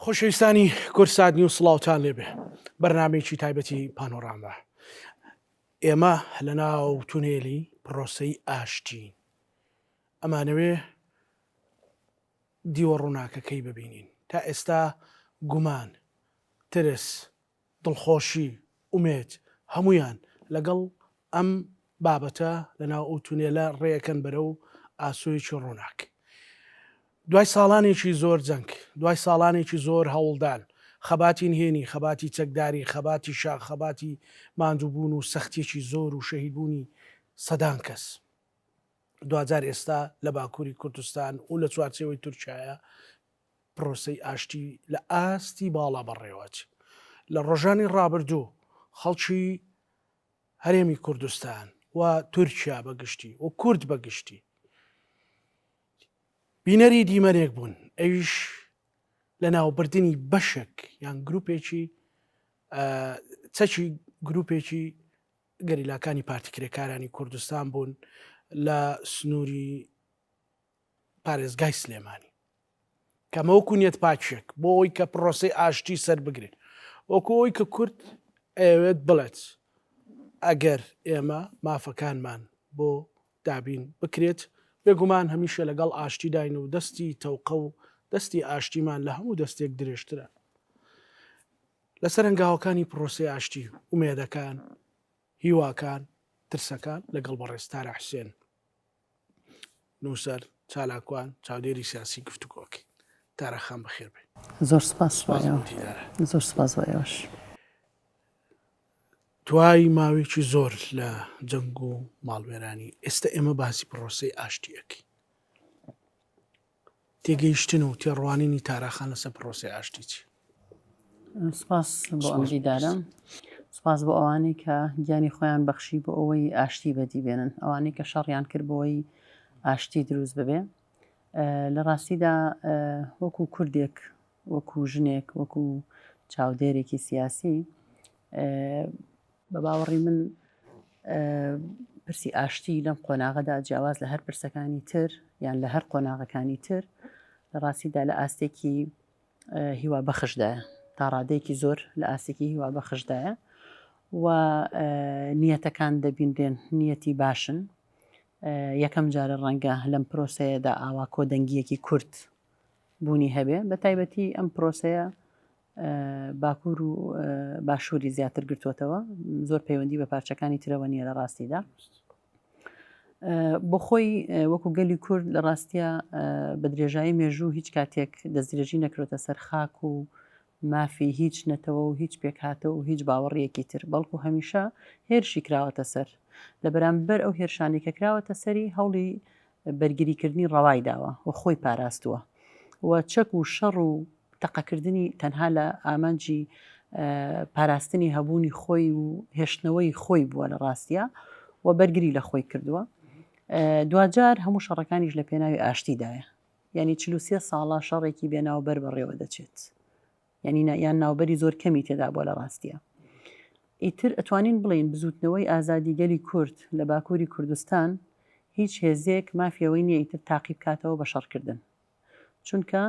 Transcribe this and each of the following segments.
خۆشەویستانی کوردسات نیوز سڵاوتان لێبێ بەرنمەیەکی تایبەتی پانۆراما ئێمە لە ناو تونێلی پرۆسەی ئاشتین ئەمانەوێ دیوە ڕووناکەکەی ببینین تا ئێستا گومان ترس دڵخۆشی، ئومێد، هەموویان لەگەڵ ئەم بابەتە لەناو ئەو تونێلە ڕێئەکەن بەرەو ئاسۆیەکی ڕووناک. دوای ساڵانێکی زۆر جەنگ، دوای ساڵانێکی زۆر هەوڵدان، خەباتی نهێنی، خەباتی چەکداری، خەباتی شاخ، خەباتی ماندووبوون و سەختییەکی زۆر و شەهیدبوونی سەدان کەس، دواجار ئێستا لە باکووری کوردستان و لە چوارچێوەی تورکیایە پرۆسەی ئاشتی لە ئاستی باڵا بەڕێوەچ. لە ڕۆژانی ڕابردوو خەڵکی هەرێمی کوردستان و تورکیا بە گشتی و کورد بە گشتی بینەری دیمەنێک بوون ئەویش لە ناوبردنی بەشێک یان گروپێکی چەکی گروپێکی گەریلاکانی پارتی کرێکارانی کوردستان بوون لە سنووری پارێزگای سلێمانی کەمە وەکو نیەت پاکێک بۆ ئەوی کە پرۆسی ئاشتی سەر بگرێت وەکو ئەوی کە کورد ئەوێت بڵێت ئەگەر ئێمە مافەکانمان بۆ دابین بکرێت بێگومان هەمیشە لەگەڵ ئاشتیداین و دەستی تەوقە و دەستی ئاشتیمان لە هەموو دەستێک درێژترە لەسەر هەنگاوەکانی پرۆسی ئاشتی ئومێدەکان هیواکان ترسەکان لەگەڵ بەڕێز تارا حوسێن نووسەر، چالاکوان، چاودێری سیاسی گفتوگۆ ئەکەین. تارا خان بەخێر بێی. زۆر سپاس بۆ ئێوە. زۆر سپاس بۆ ئێوەش. دوای ماوەیەکی زۆر لە جەنگ و ماڵوێرانی ئێستا ئێمە باسی پرۆسەی ئاشتی ئەکەین. تێگەیشتن و تێڕوانینی تارا خان لەسەر پرۆسەی ئاشتی چیە؟ سپاس بۆ ئەم دیدارە. سپاس بۆ ئەوانەی کە گیانی خۆیان بەخشی بۆ ئەوەی ئاشتی بەدی بێنن، ئەوانەی کە شەڕیان کرد بۆی ئاشتی دروست ببێ. لە ڕاستیدا وەکو کوردێک، وەکو ژنێک، وەکو چاودێرێکی سیاسی بە باوەڕی من پرسی ئاشتی لەم قۆناغەدا جیاواز لە هەر پرسەکانی تر یان لە هەر قۆناغەکانی تر لە ڕاستیدا لە ئاستێکی هیوا بەخشدایە تا ڕادەیەکی زۆر لە ئاستێکی هیوا بەخشدایە و نیەتەکان دەبینرێن نیەتی باشن یەکەم جارە ڕەنگە لەم پرۆسەیەدا ئاوا کۆدەنگیەکی کورد بوونی هەبێ بە تایبەتی ئەم پرۆسەیە باکوور و باشووری زیاتر گرتووەتەوە زۆر پەیوەندی بە پارچەکانی ترەوە نییە لە ڕاستیدا بۆ خۆی وەکو گەلی کورد لە ڕاستە بە درێژایی مێژوو هیچ کاتێک دەستدرێژی نەکرۆتە سەر خاک و مافی هیچ نەتەوە و هیچ پێکهاتە و هیچ باوەڕیەکی تر بەڵکو هەمیشە هێرشی کراوەتە سەر لە بەرامبەر ئەو هێرشانی کە کراوەتە سەری هەوڵی بەرگریکردنی ڕەوای داوە و خۆی پاراستووە و چەک و شەڕ و تەقەکردنی تەنها لە ئامانجی پاراستنی هەبوونی خۆی و هێشتنەوەی خۆی بووە لە ڕاستیا و بەرگری لە خۆی کردووە دواجار هەموو شەڕەکانیش لە پێناوی ئاشتیدایە یعنی 43 ساڵە شەڕێکی بێناوبەر بەڕێوە دەچێت یانی یان ناوبەری زۆر کەمی تێدا بووە لە ڕاستیا. ئیتر ئەتوانین بڵێین بزووتنەوەی ئازادی گەلی کورد لە باکووری کوردستان هیچ هێزێک مافی ئەوەی نییە ئیتر تاقی بکاتەوە بە شەڕکردن. چونکە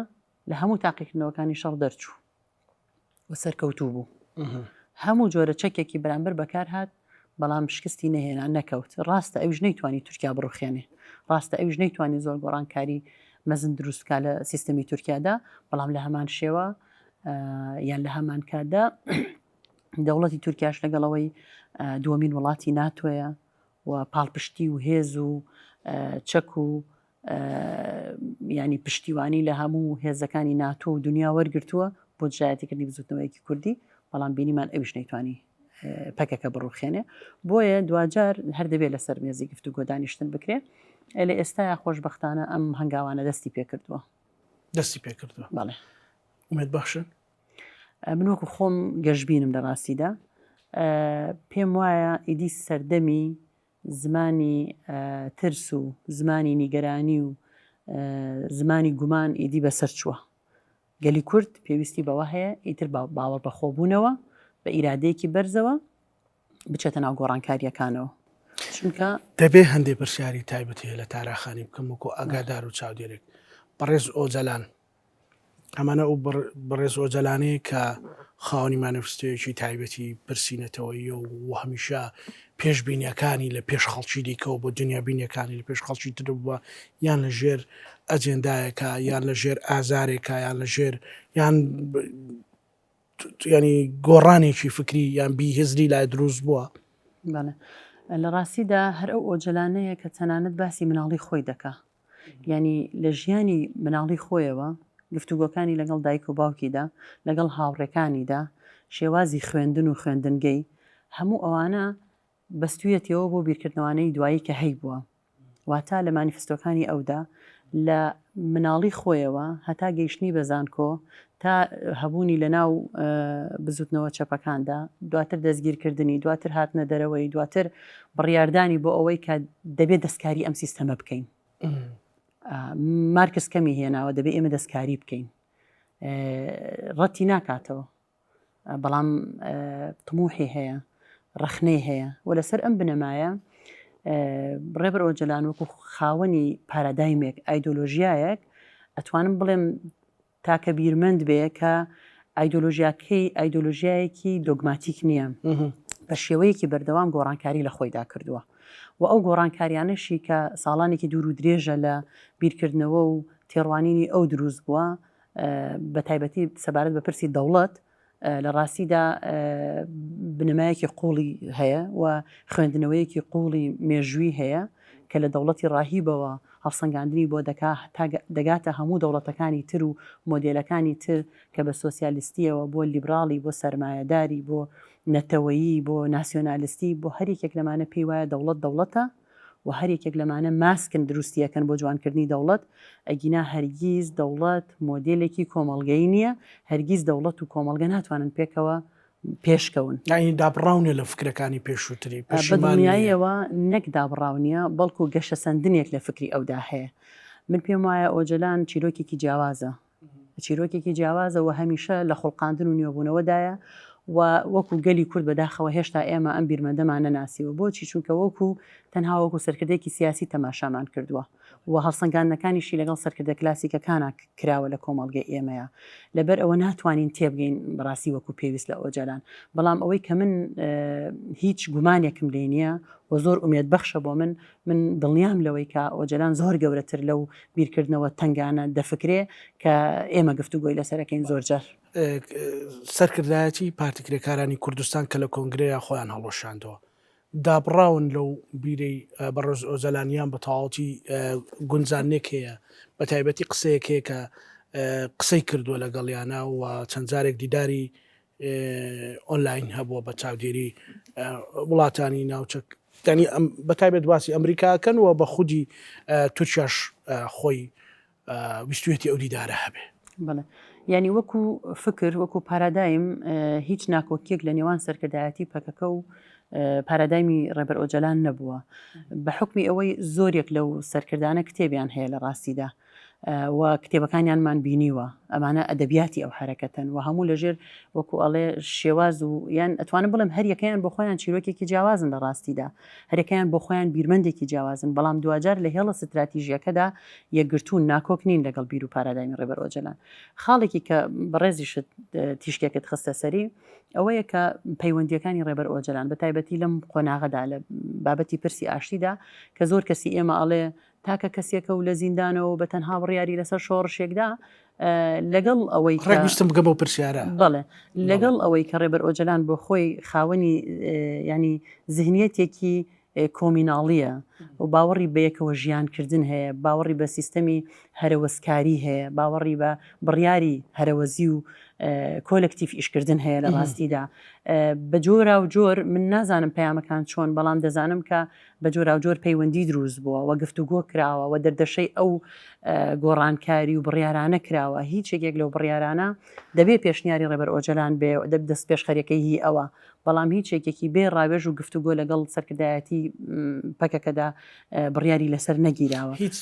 لە هەموو تاقیکردنەوەکانی شەڕ دەرچوو و سەرکەوتوو بوو. هەموو جۆرە چەکێکی بەرامبەر بەکار هات بەڵام شکستی نەهێنا نەکەوت ڕاستە ئەویش نەیتوانی تورکیا بڕوخێنێ ڕاستە ئەویش نەیتوانی زۆر گۆڕانکاری مەزن دروست بکا لە سیستەمی تورکیادا بەڵام لە هەمان شێوە یان لە هەمان کاتدا دەوڵەتی تورکیاش لەگەڵەوەی دووەمین وڵاتی ناتۆیە و پاڵپشتی و هێز و چەک و ینی پشتیوانی لە هەموو هێزەکانی ناتۆ و دنیا وەرگتووە بۆ دژایەتیکردنی بزوتنەوەیەکی کوردی بەڵام بینیمان ئەویش نەیتوانی پەکەکە بڕوخێنێ بۆیە دواجار هەر دەبێت لەسەر مێزی گفتوگۆ دانیشتن بکرێ لە ئێستایا خۆشببختانە ئەم هەنگاوانە دەستی پێکردووە دەستی پێکردووە بەڵێ ئومێد بەخشن من وەکو خۆم گەشببینم لە ڕاستیدا پێم وایە ئیدی سەردەمی زمانی ترس و زمانی نیگەرانی و زمانی گومان ئیدی بەسەر چووە. گەلی کورد پێویستی بەوە هەیە ئیتر بە باوەڕبەخۆبوونەوە، بە ئیرادەیەکی بەرزەوە بچێتە ناو گۆڕانکارییەکانەوە. چونکە. دەبێ هەندێ پرسیاری تایبەت هەیە لە تارا خانی بکەم وەکۆ ئاگادار و چاودێرێک. بەڕێز ئۆجەلان. ئەمانە ئەو بەڕێز ئۆجەلانەیە کە خاوەنی مانیفستۆیەکی تایبەتی پرسی نەتەوەییە و هەمیشە پێشبینیەکانی لە پێش خەڵکی دیکەوە بۆ دنیابینیەکانی لە پێش خەڵکی تر بووە یان لە ژێر ئەجێندایەکە یان لە ژێر ئازارێکە یان لە ژێر یان ینی گۆڕانێکی فکری یان بی هزری لای دروست بووە. بەڵێ لە ڕاستیدا هەر ئەو ئۆجەلانەیە کە تەنانەت باسی مناڵی خۆی دەکا یانی لە ژیانی مناڵی خۆیەوە گفتوگۆکانی لەگەڵ دایک و باوکیدا، لەگەڵ هاوڕێکانیدا، شێوازی خوێندن و خوێندنگەی، هەموو ئەوانە بەستوویەتیەوە بۆ بیرکردنەوانەی دوایی کە هەیبووە. واتە لە مانیفستۆکانی ئەودا لە مناڵی خۆیەوە هەتا گەیشتنی بە زانکۆ تا هەبوونی لە ناو بزوتنەوە چەپەکاندا، دواتر دەستگیرکردنی، دواتر هاتنە دەرەوەی، دواتر بڕیاردانی بۆ ئەوەی کە دەبێت دەستکاری ئەم سیستەمە بکەین. مارکس کەمی هێناوە دەبێت ئێمە دەستکاری بکەین. ڕەتی ناکاتەوە بەڵام تموحی هەیە، ڕەخنەی هەیە و لەسەر ئەم بنەمایە ڕێبەر ئۆجەلان وەکو خاوەنی پارادایمێک، ئایدۆلۆژیایەک ئەتوانم بڵێم تاکە بیرمەند بێ کە ئایدۆلۆژیاکەی ئایدۆلۆژیایەکی دۆگماتیک نییە، بە شێوەیەکی بەردەوام گۆڕانکاری لە خۆیدا کردووە و ئەو گۆڕانکاریانەشی کە ساڵانێکی دوور و درێژە لە بیرکردنەوە و تێڕوانینی ئەو دروست بووە بە تایبەتی سەبارەت بە پرسی دەوڵەت لە ڕاستیدا بنەمایەکی قوڵی هەیە و خوێندنەوەیەکی قوڵی مێژووی هەیە کە لە دەوڵەتی ڕاهیبەوە هەڵسەنگاندنی بۆ دەکا تا دەگاتە هەموو دەوڵەتەکانی تر و مۆدێلەکانی تر کە بە سۆسیالیستیەوە بۆ لیبراڵی بۆ سەرمایەداری بۆ نەتەوەیی بۆ ناسیۆنالستی بۆ هەر یەکێک لەمانە پێی وایە دەوڵەت دەوڵەتە و هەر یەکێک لەمانە ماسکن دروستی ئەکەن بۆ جوانکردنی دەوڵەت، ئەگینا هەرگیز دەوڵەت مۆدێلێکی کۆمەڵگەیی نییە، هەرگیز دەوڵەت و کۆمەڵگە ناتوانن پێکەوە پێشکەون. یانی دابڕاو نییە لە فکرەکانی پێشووتری، بە پەشیمان نییە. دڵنیاییەوە نەک دابڕاو نییە، بەڵکو گەشەسەندنێک لە فکری ئەودا هەیە. من پێم وایە ئۆجەلان چیرۆکێکی جیاوازە، چیرۆکێکی جیاوازە و هەمیشە لە خوڵقاندن و نوێبوونەوەدایە و وەکو گەلی کورد بەداخەوە هێشتا ئێمە ئەم بیرمەندەمان نەناسیوە بۆچی چونکە وەکو تەنها وەکو سەرکردەیەکی سیاسی تەماشامان کردووە و هەڵسەنگاندنەکانیشی لەگەڵ سەرکردە کلاسیکەکانا کراوە لە کۆمەڵگەی ئێمەیە لەبەر ئەوە ناتوانین تێبگەین بەڕاستی وەکو پێویست لە ئۆجالان بەڵام ئەوەی کە من هیچ گومانێکم لێ نییە و زۆر ئومێد بەخشە بۆ من من دڵنیام لەوەی کە ئۆجەلان زۆر گەورەتر لەو بیرکردنەوە تەنگانە دەفکرێ کە ئێمە گفتوگۆی لەسەر ئەکەین زۆر جار. سەرکردایەتی پارتی کرێکارانی کوردستان کە لە کۆنگرەیا خۆیان هەڵوەشاندەوە دابڕاون لەو بیرەی بەڕێز ئۆجەلان یان بە تەواوەتی گونجاندنێک هەیە بە تایبەتی قسەیەک هەیە کە قسەی کردووە لەگەڵیانە و چەند جارێک دیداری ئۆنلاین هەبووە بە چاودێری وڵاتانی ناوچە ینی بە تایبەت باسی ئەمریکاکەن و بە خودی تورکیاش خۆی ویستویەتی ئەو دیدارە هەبێ. بەڵێ یعنی وەکو فکر وەکو پارادایم هیچ ناکۆکیەک لە نێوان سەرکردایەتی پەکەکە و پارادایمی ڕێبەر ئۆجەلان نەبووە بە حکمی ئەوەی زۆرێک لەو سەرکردانە کتێبیان هەیە لە ڕاستیدا و کتێبەکانیانمان بینیوە ئەمانە ئەدەبیاتی ئەو حەرەکەتەن و هەموو لەژێر وەکو ئەڵێ شێواز و یان ئەتوانم بڵێم هەریەکەیان بۆ خۆیان چیرۆکێکی جیاوازن لە ڕاستیدا هەرەکەیان بۆ خۆیان بیرمەندێکی جیاوازن بەڵام دواجار لە هێڵە ستراتیژیەکەدا یەکگرتوون ناکۆک نین لەگەڵ بیر و پارادایمی ڕێبەر ئۆجەلان خاڵێکی کە بەڕێزیشت تیشکێکت خستە سەری ئەوەیە کە پەیوەندیەکانی ڕێبەر ئۆجەلان بە تایبەتی لەم قۆناغەدا لە بابەتی پرسی ئاشتیدا کە زۆر کەسی ئێمە ئەڵێ تاکە کەسێکە و لە زیندانەوە و بە تەنها بڕیاری لەسەر شۆڕشێکدا لەگەڵ ئەوەی ڕێک ویستم بگەم بەو پرسیارە. بەڵێ لەگەڵ ئەوەی کە ڕێبەر ئۆجەلان بۆ خۆی خاوەنی ینی زهنیەتێکی کۆمیناڵیە و باوەڕی بە یەکەوە ژیانکردن هەیە باوەڕی بە سیستەمی هەرەوەزکاری هەیە باوەڕی بە بڕیاری هەرەوەزی و کۆلکتیف ئیشکردن هەیە لە ڕاستیدا بە جۆرا و جۆر من نازانم پەیامەکان چۆن بەڵام دەزانم کە بە جۆراوجۆر پەیوەندی دروست بووە و گفتوگۆ کراوە و دەردەشەی ئەو گۆڕانکاری و بڕیارانە کراوە، هیچ یەکێک لەو بڕیارانە دەبێ پێشنیاری ڕێبەر ئۆجەلان بێ و دەب دەستپێشخەریەکەی هی ئەوە، بەڵام هیچ یەکێکی بێ ڕاوێژ و گفتوگۆ لەگەڵ سەرکردایەتی پەکەکەدا بڕیاری لەسەر نەگیراوە. هیچ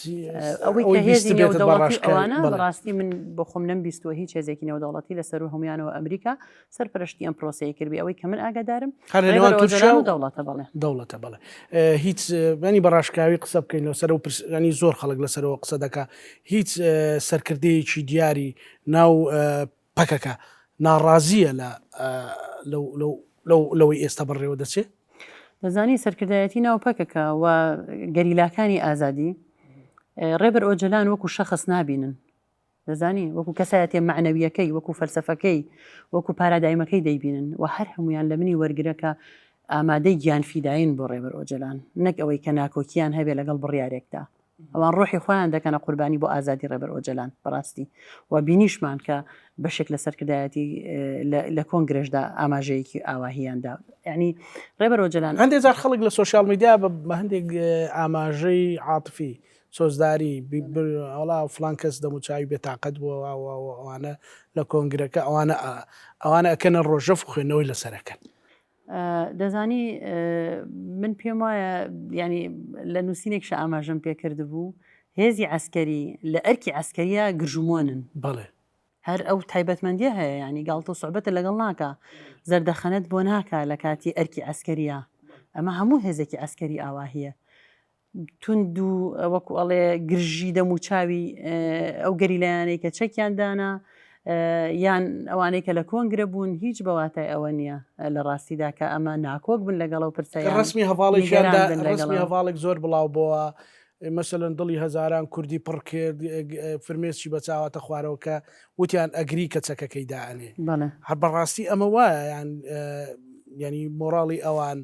ئەوەی کە ئەوەی هێزی بیستبێتت بە نێودەوڵەتی ڕاشکاوی ئەوانە بەڵێ. بەڕاستی من بۆ خۆم نەمبیستووە هیچ هێزێکی نێودەوڵەتی لەسەر. سەرو هەمویانەوە ئەمریکا سەرپەرشتی ئەم پرۆسەیە کردبێ ئەوەی کە من ئاگادارم هەر لە نێوان ڕێبەر تورکیا ئۆجەلان و و دەوڵەتە بەڵێ. دەوڵەتە بەڵێ هیچ ینی بە ڕاشکاوی قسە بکەین لەسەر ئەو پرس ینی زۆر خەڵک لەسەرەوە قسە دەکا هیچ سەرکردەیەکی دیاری ناو پەکەکە ناڕازیە لە لەو لەو لەو لەوەی ئێستا بەڕێوە دەچێ؟ دەزانی سەرکردایەتی ناو پەکەکە و گەریلاکانی ئازادی ڕێبەر ئۆجەلان وەکو شەخس نابینن دەزانی وەکو کەسایەتیە مەعنەویەکەی وەکو فەلسەفەکەی وەکو پارادایمەکەی دەیبینن و هەر هەمویان لە منی وەرگرە کە ئامادەی گیان فیداین بۆ ڕێبەر ئۆجەلان نەک ئەوەی کە ناکۆکیان هەبێ لەگەڵ بڕیارێکدا ئەوان ڕۆحی خۆیان دەکەنە قوربانی بۆ ئازادی ڕێبەر ئۆجەلان بەڕاستی و بینیشمان کە بەشێک لە سەرکردایەتی لە کۆنگرەشدا ئاماژەیەکی ئاواهیان دا یعنی ڕێبەر ئۆجەلان هەندێک جار خەڵک لە سۆشیال میدیا بە هەندێک ئاماژەی عاتفی سۆزداری وەڵا فڵان کەس دەموچاوی بێتاقەت بووە وا وا وا ئەوانە لە کۆنگرەکە ئەوانە ئەوانە ئەکەنە ڕۆژەف و خوێندنەوەی لەسەر ئەکەن. دەزانی من پێم وایە ینی لە نووسینێکشە ئاماژەم پێ کردبوو هێزی عسکەری لە ئەرکی عسکەریە گرژومۆنن بەڵێ هەر ئەو تایبەتمەندیە هەیە ینی گاڵتە و سوعبەتە لەگەڵ ناکا زەردەخەنەت بۆ ناکا لە کاتی ئەرکی عسکەریە ئەمە هەموو هێزێکی عسکەری ئاواهیە توند و وەکو ئەڵێ گرژی دەم و چاوی ئەو گەریلایانەی کە چەکیان دانا یان ئەوانەی کە لە کۆنگرە بوون هیچ بەواتای ئەوە نییە لە ڕاستیدا کە ئەمە ناکۆک بن لەگەڵ ئەو پرسە یان ڕسمی هەواڵێکیان نیگەران دا بن ڕسمی لەگەڵ هەواڵێک زۆر بڵاو بۆوە مەسەلەن دڵی هەزاران کوردی پڕ کرد فرمێسکی بە چاواتە خوارەوە کە وتیان ئەگری کە چەکەکەی دائەنێ بەڵێ. هەر بەڕاستی ئەمە وایە یان یانی مۆڕاڵی ئەوان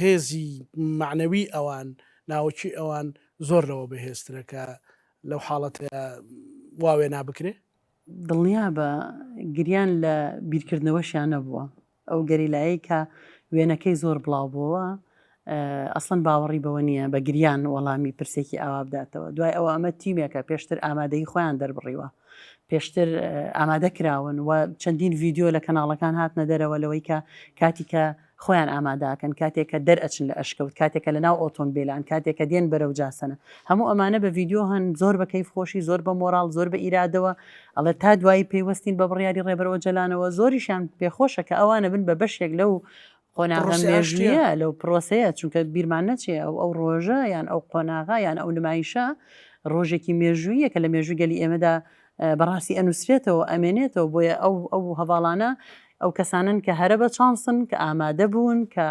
هێزی مەعنەوی ئەوان، ناوەکی ئەوان زۆر لەوە بەهێزترە کە لەو حاڵەتەیا وا وێنا بکرێ؟ دڵنیابە گریان لە بیرکردنەوەشیان نەبووە. ئەو گەریلایەی کە وێنەکەی زۆر بڵاو بۆوە ئەسڵەن باوەڕی بەوە نییە بە گریان وەڵامی پرسێکی ئاوا بداتەوە. دوای ئەوە ئەمە تیمێکە پێشتر ئامادەیی خۆیان دەربڕیوە. پێشتر ئامادە کراون و چەندین ڤیدیۆ لە کەناڵەکان هاتنە دەرەوە لەوەی کە کاتی کە خۆیان ئاماداکەن کاتێک کە دەرئەچن لە ئەشکەوت کاتێک کە لەناو ئۆتۆمبیلان کاتێک کە دێن بەرەو جاسەنە هەموو ئەمانە بە ڤیدیۆ هەن زۆر بە کەیف خۆشی زۆر بە مۆراڵ زۆر بە ئیرادەوە ئەڵێ تا دوایی پەیوەستین بە بڕیاری ڕێبەر ئۆجەلانەوە زۆریشیان پێخۆشە کە ئەوانە بن بە بەشێک لەو قۆناغە مێژوویە لەو پرۆسەیە چونکە بیرمان نەچێ ئەو ئەو ڕۆژە یان ئەو قۆناغە یان ئەو نمایشە ڕۆژێکی مێژوویە کە لە مێژووی گەلی ئێمەدا بەڕاستی ئەنووسرێتەوە ئەمێنێتەوە بۆیە ئەو ئەو هەواڵانە ئەو کەسانن کە هەرە بە چانسن کە ئامادە بوون کە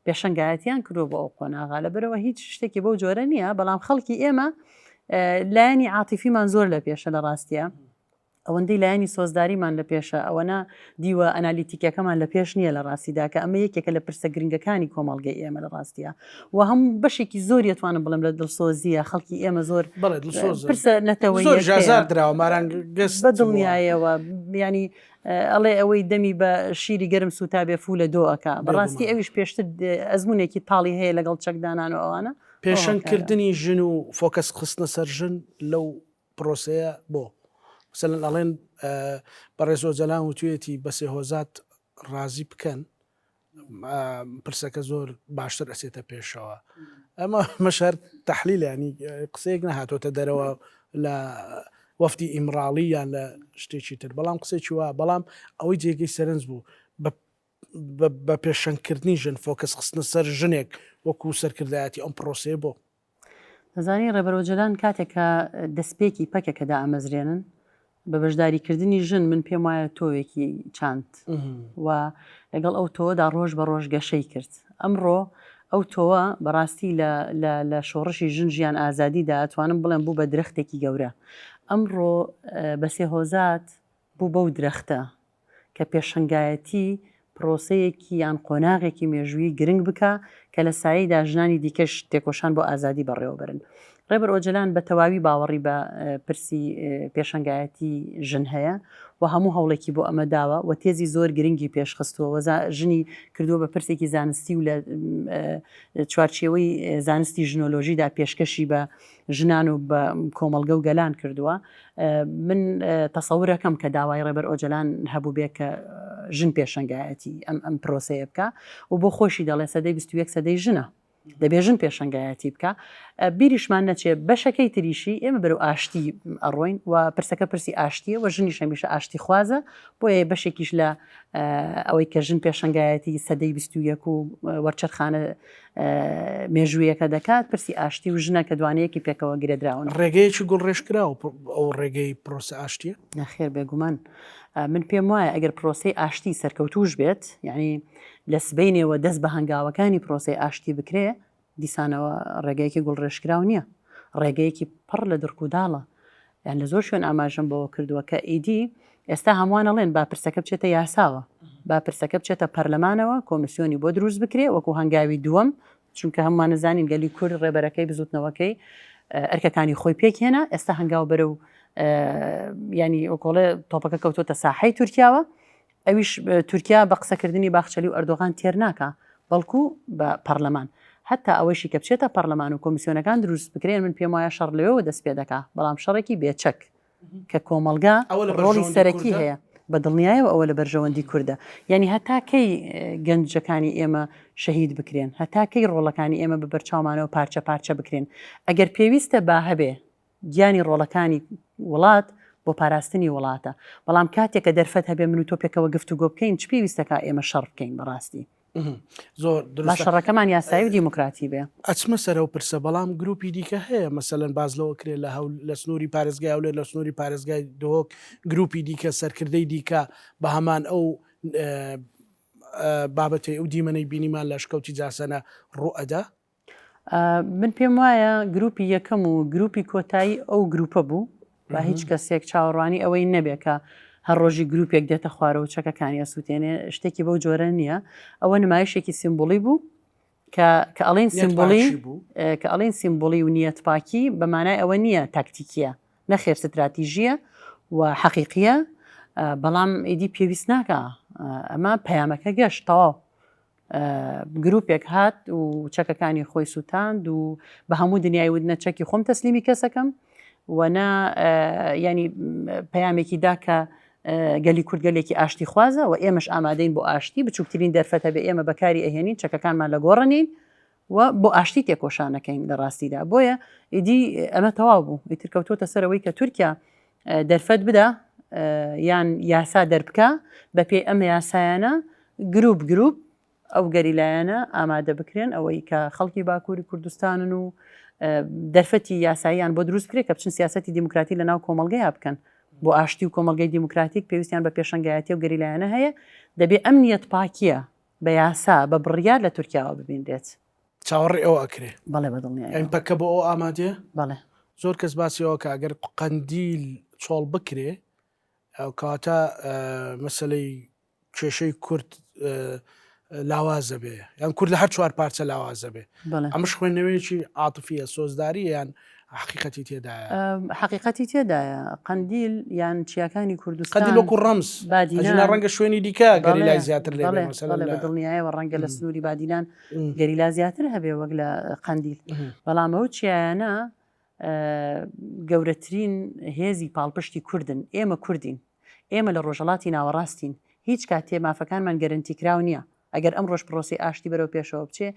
پێشەنگایەتیان کردووە بۆ ئەو قۆناغا لەبەرەوە هیچ شتێکی بەو جۆرە نییە بەڵام خەڵکی ئێمە لایەنی عاتیفیمان زۆر لە پێشە لە ڕاستیە ئەوەندەی لایەنی سۆزداریمان لە پێشە ئەوەنە دیوە ئەنالیتیکەکەمان لە پێش نییە لە ڕاستیدا کە ئەمە یەکێکە لە پرسە گرنگەکانی کۆمەڵگەی ئێمە لە ڕاستیە و هەم بەشێکی زۆری ئەتوانم بڵێم لە دڵسۆزیە خەڵکی ئێمە زۆر بەڵێ دڵسۆزن پرسە زۆر نەتەوەییەکەیە ژازار دراوە ماران گەست بە بووە. دڵنیایەوە ینی ئەڵێ ئەوەی دەمی بە شیری گەرم سووتابێ فوو لە دۆ ئەکا بەڕاستی بێگومان. ئەویش پێشتر ئەزمونێکی تاڵی هەیە لەگەڵ چەکدانان و ئەوانە ئەوە پێشەنگ هۆکارە. کردنی ژن و فۆکەس خستنە سەر ژن لەو پرۆسەیە بۆ؟ مەسەلەن ئەڵێن بەڕێز ئۆجەلان وتویەتی بەسێ هۆزات ڕازی بکەن پرسەکە زۆر باشتر ئەچێتە پێشەوە ئەمە مەشەر تحلیل ینی قسەیەک نەهاتۆتە دەرەوە لە وەفدی ئیمراڵی یان لە شتێکی تر بەڵام قسێکی وا بەڵام ئەوەی جێگەی سەرنج بوو بە پێشەنگکردنی ژن فۆکەس خستنە سەر ژنێک وەکو سەرکردایەتی ئەم پرۆسەیە بۆ دەزانی ڕێبەر ئۆجەلان کاتێک کە دەستپێکی پەکەکە دائەمەزرێنن بە بەشداریکردنی ژن من پێم وایە تۆوێکی چاند و لەگەڵ ئەو تۆوەدا ڕۆژ بە ڕۆژ گەشەی کرد ئەمڕۆ ئەو تۆوە بەڕاستی لە شۆڕشی ژن ژیان ئازادیدا ئەتوانم بڵێم بوو بە درەختێکی گەورە ئەمڕۆ بەسێ هۆزات بوو بەو درەختە کە پێشەنگایەتی پرۆسەیەکی یان قۆناغێکی مێژوویی گرنگ بکا کە لە سایەیدا ژنانی دیکەش تێکۆشان بۆ ئازادی بەڕێوەبەرن. ڕێبەر ئۆجەلان بە تەواوی باوەڕی بە پرسی پێشەنگایەتی ژن هەیە و هەموو هەوڵێکی بۆ ئەمە داوە و تێزی زۆر گرنگی پێشخستووە و ژنی کردووە بە پرسێکی زانستی و لە چوارچێوەی زانستی ژنۆلۆژیدا پێشکەشی بە ژنان و بە کۆمەڵگە و گەلان کردووە من تەسەورەکەم کە داوای ڕێبەر ئۆجەلان هەبوو بێ کە ژن پێشەنگایەتی ئەم ئەم پرۆسەیە بکە و بۆ خۆشی دەڵێ سەدەی 21 سەدەی ژنە. دەبێ ژن پێشەنگایەتی بکا. بیریشمان نەچێ بەشەکەی تریشی ئێمە بەرەو ئاشتی ئەڕۆین و پرسەکە پرسی ئاشتیە و ژنیش هەمیشە ئاشتی خوازە بۆیە بەشێکیش لە ئەوەی کە ژن پێشەنگایەتی سەدەی 21 و وەرچەرخانە مێژوویەکە دەکات پرسی ئاشتی و ژنە کە دوانەیەکی پێکەوە گرێدراون. ڕێگەیەکی گوڵڕێژکراو ئەو ڕێگەی پرۆسە ئاشتیە؟ نەخێر بێگومان من پێم وایە ئەگەر پرۆسەی ئاشتی سەرکەوتوش بێت یعنی لە سبەینێوە دەست بە هەنگاوەکانی پرۆسەی ئاشتی بکرێ، دیسانەوە ڕێگەیەکی گوڵڕێژکراو نییە، ڕێگەیەکی پڕ لە دڕکوداڵە. یان لە زۆر شوێن ئاماژەم بەوە کردووە کە ئیدی ئێستا هەمووان ئەڵێن با پرسەکە بچێتە یاساوە، با پرسەکە بچێتە پەرلەمانەوە، کۆمیسیۆنی بۆ دروست بکرێ وەکو هەنگاوی دووەم، چونکە هەموومان ئەزانین گەلی کورد ڕێبەرەکەی بزوتنەوەکەی ئەرکەکانی خۆی پێکهێنا، ئێستا هەنگاو بەرەو یانی وەکۆڵێ تۆپەکە کەوتۆتە ساحەی تورکیاوە، ئەویش تورکیا بە قسەکردنی باخچەلی و ئەردۆغان تێر ناکا بەڵکو بە پەڕلەمان. هەتا ئەوەیشی کە بچێتە پەڕلەمان و کۆمیسیۆنەکان دروست بکرێن من پێم وایە شەڕ لەوێوە دەست پێ دەکا بەڵام شەڕێکی بێ چەک کە کۆمەڵگا ڕۆڵی سەرەکی هەیە. بە دڵنیایەوە ئەوە لە بەرژەوەندی کوردە. یانی هەتا کەی گەنجەکانی ئێمە شەهید بکرێن؟ هەتا کەی ڕۆڵەکانی ئێمە بە بەرچاومانەوە پارچە پارچە بکرێن؟ ئەگەر پێویستە با هەبێ گیانی ڕۆڵەکانی وڵات بۆ پاراستنی وڵاتە بەڵام کاتێک کە دەرفەت هەبێ من و تۆ پێکەوە گفتوگۆ بکەین چ پێویستەکا ئێمە شەڕ بکەین بەڕاستی زۆر با شەڕەکەمان یاسایی و دیموکراتی بێ. ئەچمە سەر ئەو پرسە بەڵام گروپی دیکە هەیە مەسەلەن باس لەوە کرێ لە هەول لە سنووری پارێزگای هەولێر لە سنووری پارێزگای دهۆک گروپی دیکە سەرکردەی دیکە بە هەمان ئەو بابەتەی ئەو دیمەنەی بینیمان لە ئەشکەوتی جاسەنە ڕووئەدا. من پێم وایە گروپی یەکەم و گروپی کۆتایی ئەو گروپە بوو با هیچ کەسێک چاوەڕوانی ئەوەی نەبێ کە هەر ڕۆژی گروپێک دێتە خوارەوە چەکەکانی ئەسووتێنێ شتێکی بەو جۆرە نییە ئەوە نمایشێکی سیمبولی بوو کە کە ئەڵێن سیمبولی کە ئەڵێن سیمبولی و نیەت پاکی بە مانای ئەوە نییە تاکتیکیە نەخێر ستراتیژیە و حەقیقیە بەڵام ئیدی پێویست ناکە ئەمە پەیامەکە گەشت تەواو گروپێک هات و چەکەکانی خۆی سووتاند و بە هەموو دنیای وت نە چەکی خۆم تەسلیمی کەسەکەم و نە ینی پەیامێکی دا کە گەلی کورد گەلێکی ئاشتی خوازە و ئێمەش ئامادەین بۆ ئاشتی بچووکترین دەرفەتە بێ ئێمە بەکاری ئەهێنین چەکەکانمان لە گۆڕەنین و بۆ ئاشتی تێکۆشانەکەین لە ڕاستیدا بۆیە ئیدی ئەمە تەواو بوو ئیتر کەوتۆتە سەرەوەی کە تورکیا دەرفەت بدا یان یاسا دەربکا بەپێی ئەم یاسایانە گروپ گروپ ئەو گەریلایانە ئامادە بکرێن ئەوەی کە خەڵکی باکووری کوردستانن و دەرفەتی یاساییان بۆ دروست بکرێت کە بچن سیاستی دیموکراتی لە ناو کۆمەڵگەیا بکەن بۆ ئاشتی و کۆمەڵگەی دیموکراتیک پێویستیان بە پێشەنگایەتی و گەریلایانە هەیە دەبێ ئەم نیەت پاکیە بە یاسا بە بڕیار لە تورکیاوە ببینرێت. چاوەڕێ ئەوە ئەکرێ؟ بەڵێ بە دڵنیایەوە. یانی پەکە بۆ ئەوە ئامادەیە؟ بەڵێ. زۆر کەس باسی ئەوە کە ئەگەر قەندیل چۆڵ بکرێ کەواتە مەسەلەی کێشەی کورد لاوازە بێ یان کورد لە هەر چوار پارچە لاوازە بێ ئەمەش خوێندنەوەیەکی عاتفیە سۆزداری یان حقیقەتی تێدایە؟ حقیقەتی تێدایە قەندیل یان چیاکانی کوردستان قەندیل وەکو ڕەمز بادینان ڕەنگە شوێنی دیکە گەریلای زیاتر لێ بێ مەسەلەن بە دڵنیایەوە ڕەنگە لە سنووری بادینان گەریلا زیاتر هەبێ وەک لە قەندیل بەڵام ئەو چیایانە گەورەترین هێزی پاڵپشتی کوردن ئێمە کوردین ئێمە لە ڕۆژهەڵاتی ناوەڕاستین، هیچ کاتێ مافەکانمان گەرەنتیکراو نییە، ئەگەر ئەمڕۆش پڕۆسەی ئاشتی بەرەو پێشەوە بچێ،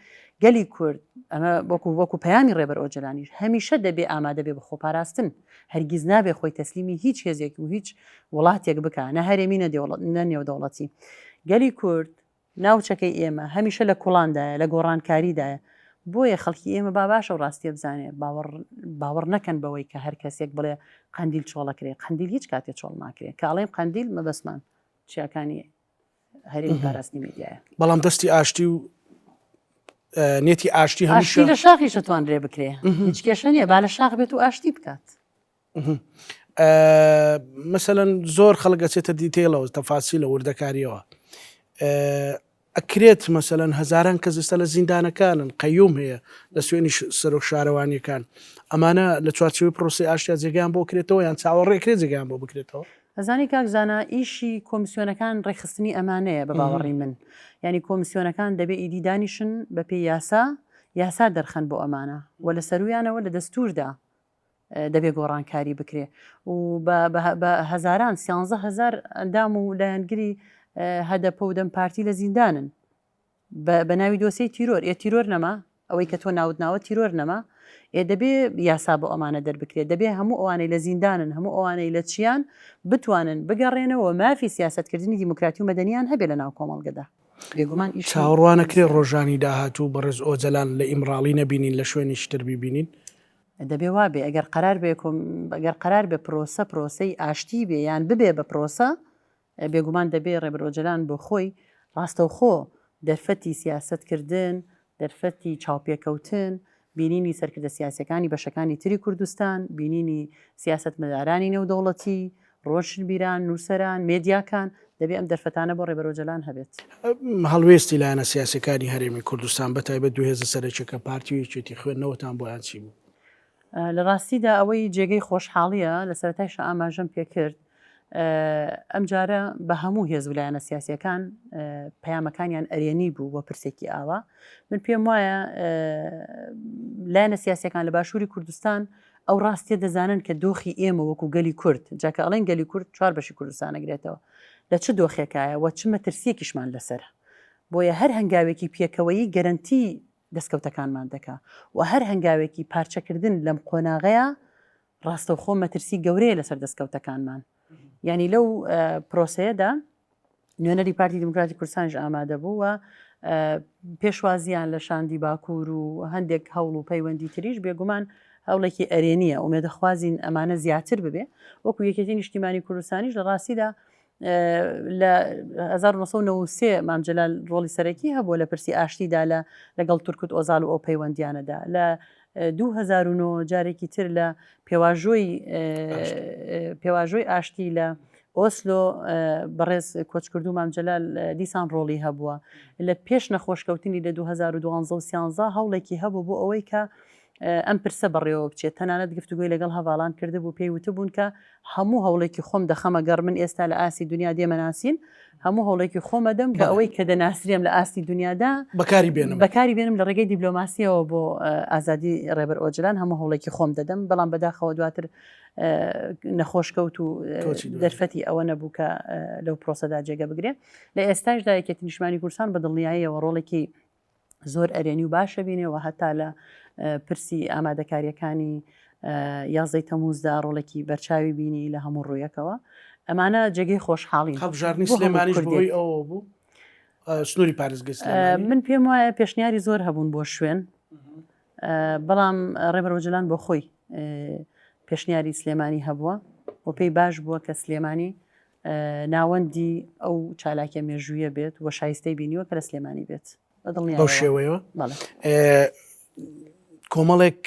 گەلی کورد، ئەمە وەکو وەکو پەیامی ڕێبەر ئۆجەلانیش، هەمیشە دەبێ ئامادە بێ بۆ خۆپاراستن، هەرگیز نابێ خۆی تەسلیمی هیچ هێزێک و هیچ وڵاتێک بکا، نە هەرێمی نە نێودەوڵەتی. گەلی کورد ناوچەکەی ئێمە هەمیشە لە کوڵاندایە، لە گۆڕانکاریدایە، بۆیە خەڵکی ئێمە با باش ئەو ڕاستییە بزانێ، باوەڕ باوەڕ نەکەن بەوەی کە هەر کەسێک بڵێ قەندیل چۆڵەکرێ، قەندیل هیچ کاتێ چۆڵ ناکرێ، کە ئەڵێم قەندیل مەبەستمان چیاکانی هەرێمی پاراستنی میدیایە. بەڵام دەستی ئاشتی و نێتی ئاشتی هەمیشە ئاشتی لە شاخیش ئەتوانرێ بکرێ، هیچ کێشە نییە، با لە شاخ بێت و ئاشتی بکات. مەسەلەن زۆر خەڵک ئەچێتە detail ەوە تەفاسیلە وردەکاریەوە ئەکرێت مەسەلەن هەزاران کەس ئێستا لە زیندانەکانن قەیوم هەیە لە سوێنی سەرۆک شارەوانیەکان ئەمانە لە چوارچێوەی پرۆسی ئاشتیا جێگەیان بۆ کرێتەوە یان چاوەڕێکرێت جێگەیان بۆ بکرێتەوە ئەزانی کاک زانا ئیشی کۆمسیۆنەکان ڕێکخستنی ئەمانەیە بە باوەڕی من یعنی کۆمسیۆنەکان دەبێ ئیدی دانیشن بە پێی یاسا یاسا دەرخەن بۆ ئەمانە و لە سەرویانەوە لە دەستوردا دەبێ گۆڕانکاری بکرێ و بە هەزاران سیانزە هەزار ئەندام و لایەنگری هەدەپە و دەم پارتی لە زیندانن بە ناوی دۆسیەی تیرۆر ئێ تیرۆر نەما. ئەوەی کە تۆ ناوت ناوە تیرۆر نەما، ئێ دەبێ یاسا بۆ ئەمانە دەربکرێت، دەبێ هەموو ئەوانەی لە زیندانن، هەموو ئەوانەی لە چیان، بتوانن بگەڕێنەوە و مافی سیاسەتکردنی دیموکراتی و مەدەنییان هەبێ لە ناو کۆمەڵگەدا. بێگومان ئیشی چاوەڕوانەکرێ ڕۆژانی داهاتوو بەڕێز ئۆجەلان لە ئیمڕاڵی نەبینین لە شوێنێکی تر بیبینین؟ دەبێ وابێ، ئەگەر قەرار بێ ئەگەر قەرار بێ پرۆسە پرۆسەی ئاشتی بێ یان ببێ بە پرۆسە، بێگومان دەبێ ڕێبەر ئۆجەلان بۆ خۆی ڕاستەوخۆ دەرفەتی سیاسەت کردن، دەرفەتی چاوپێکەوتن، بینینی سەرکردە سیاسیەکانی بەشەکانی تری کوردستان، بینینی سیاسەتمەدارانی نێودەوڵەتی، ڕۆشنبیران، نووسەران، مێدیاکان، دەبێ ئەم دەرفەتانە بۆ ڕێبەر ئۆجەلان هەبێت. هەڵوێستی لایەنە سیاسیەکانی هەرێمی کوردستان بە تایبەت دوو هێزە سەرەکیەکە پارتی و یەکێتی خوێندنەوەتان بۆیان چی بوو؟ لە ڕاستیدا ئەوەی جێگەی خۆشحاڵیە لە سەرەتایشا ئاماژەم پێکرد، ئەمجارە بە هەموو هێز و لایەنە سیاسیەکان پەیامەکانیان ئەرێنی بوو بۆ پرسێکی ئاوا من پێم وایە لایەنە سیاسەکان لە باشووری کوردستان ئەو ڕاستیە دەزانن کە دۆخی ئێمە وەکو گەلی کورد جاکە ئەڵێن گەلی کورد چوار بەشی کوردستانەگرێتەوە لە چ دۆخێکایە وە چ مەترسیەکیشمان لەسەر بۆیە هەر هەنگاوێکی پێکەوەیی گەرەنتی دەستکەوتەکانمان دەکا و هەر هەنگاوێکی پارچەکردن لەم قۆناغەیە ڕاستەوخۆ مەترسی گەورەیە لەسەر دەستکەوتەکانمان یعنی لەو پرۆسەیەدا نوێنەری پارتی دیموکراتی کوردستانیش ئامادە بوو و پێشوازیان لە شاندی باکوور و هەندێک هەوڵ و پەیوەندی تریش بێگومان هەوڵێکی ئەرێنیە ئومێدەخوازین ئەمانە زیاتر ببێ وەکو یەکێتی نیشتیمانی کوردستانیش لە ڕاستیدا لە 1993 مام جەلال ڕۆڵی سەرەکی هەبووە لە پرسی ئاشتیدا لە لەگەڵ تورکوت ئۆزال و ئەو پەیوەندیانەدا لە 2009 جارێکی تر لە پێواژۆی پێواژۆی ئاشتی لە ئۆسلۆ بەڕێز کۆچکردو مام جەلال دیسان ڕۆڵی هەبووە لە پێش نەخۆشکەوتنی لە 2012 و 13 هەوڵێکی هەبوو بۆ ئەوەی کە ئەم پرسە بەڕێوە بچێت تەنانەت گفتوگۆی لەگەڵ هەڤاڵان کردبوو پێی وتبوون کە هەموو هەوڵێکی خۆم دەخەمە گەڕ من ئێستا لە ئاستی دنیا دێمەناسین هەموو هەوڵێکی خۆمەدەم کە ئەوەی کە دەناسرێم لە ئاستی دنیادا بەکاری بێنم بەکاری بێنم لە ڕێگەی دیبلۆماسیەوە بۆ ئازادی ڕێبەر ئۆجلان هەموو هەوڵێکی خۆم دەدەم بەڵام بەداخەوە دواتر نەخۆش کەوت و دەرفەتی ئەوە نەبوو کە لەو پرۆسەدا جێگە بگرێ لە ئێستاشدا یەکێتی نیشتمانی کوردستان بە دڵنیاییەوە ڕۆڵێکی زۆر ئەرێنی و باشە بینێ و هەتا لە پرسی ئامادەکاریەکانی یازدەی تەموزدا ڕۆڵێکی بەرچاوی بینی لە هەموو ڕوویەکەوە ئەمانە جێگەی خۆشحاڵین هەڵبژاردنی سلێمانیش بەهۆی ئەوە بوو سنووری پارێزگەی سلێمانی من پێم وایە پێشنیاری زۆر هەبوون بۆ شوێن بەڵام ڕێبەر ئۆجەلان بۆ خۆی پێشنیاری سلێمانی هەبووە و پێی باش بووە کە سلێمانی ناوەندی ئەو چالاکیە مێژوویە بێت و شایستەی بینیوە کە لە سلێمانی بێت. بەو شێوەیەوە کۆمەڵێک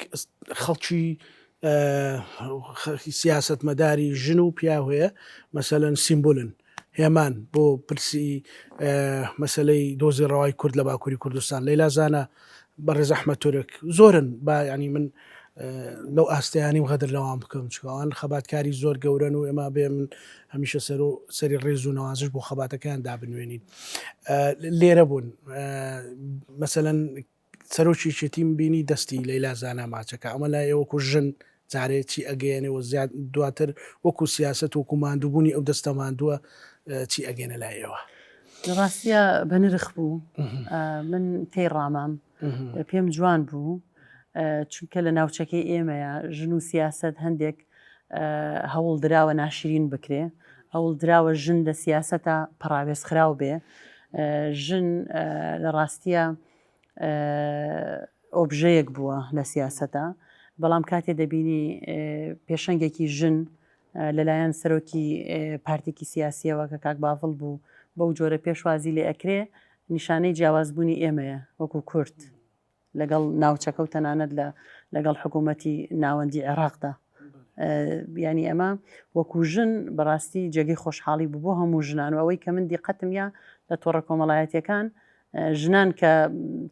خەڵکی سیاستمەداری ژن و پیاو هەیە مەسەلەن سیمبولن هێمان بۆ پرسی مەسلەی دۆزی ڕەوای کورد لە باکووری کوردستان لەیلا زانا بەڕێز ئەحمەد تورک زۆرن با ینی من لەو ئاستیانیم غەدر لەوان بکەم چکەوان خەباتکاری زۆر گەورەن و ئێمە بێ من هەمیشە سەر و سەری ڕێز و نەوازش بۆ خەباتەکەیان دابنوێنین لێرە بوون مەسەەن سەرۆکی یەکێتیم بینی دەستی لەیلا زانا ماچەکە ئەمە لای ئێوە وەکو ژن جارێ چی ئەگەیەنێ و زیاد دواتر وەکو سیاسەت وەکو ماندووبوونی ئەو دەستە ماندووە چی ئەگەێنە لای ئێوە؟ لە ڕاستیا بەنرخ بوو من تێی ڕامام پێم جوان بوو چونکە لە ناوچەکەی ئێمەیە ژن و سیاسەت هەندێک هەوڵ دراوە ناشرین بکرێ هەوڵ دراوە ژن لە سیاسەتە پەڕاوێز خراو بێ ژن لە ڕاستیە ئۆبژەیەک بووە لە سیاسەتا، بەڵام کاتێ دەبینی پێشەنگێکی ژن لەلایەن سەرۆکی پارتێکی سیاسیەوە کە کاک باڤڵ بوو بەو جۆرە پێشوازی لێ ئەکرێ نیشانەی جیاوازبوونی ئێمەیە وەکو کورد لەگەڵ ناوچەکە و تەنانەت لە لەگەڵ حکوومەتی ناوەندی عێراقدا. یانی ئەمە وەکو ژن بەڕاستی جێگەی خۆشحاڵی بوو بۆ هەموو ژنان و ئەوەی کە من دیقەتم یا لە تۆڕە کۆمەڵایەتیەکان ژنان کە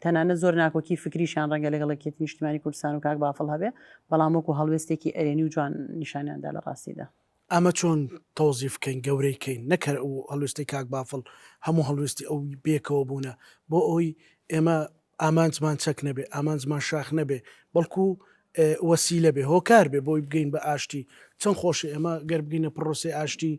تەنانەت زۆر ناکۆکی فکریشیان ڕەنگە لەگەڵ یەکێتی نیشتیمانی کوردستان و کاک بافڵ هەبێ بەڵام وەکو هەڵوێستێکی ئەرێنی و جوان نیشانیان دا لە ڕاستیدا. ئەمە چۆن تەوزیف کەین گەورەی کەین نەک هەر ئەو هەڵوێستەی کاک بافڵ هەموو هەڵوێستی ئەو بێکەوە بوونە بۆ ئەوەی ئێمە ئامانجمان چەک نەبێ ئامانجمان شاخ نەبێ بەڵکو. وەسیلە بێ، هۆکار بێ بۆی بگەین بە ئاشتی. چەند خۆشە ئێمە گەر بگەینە پڕۆسەی ئاشتی،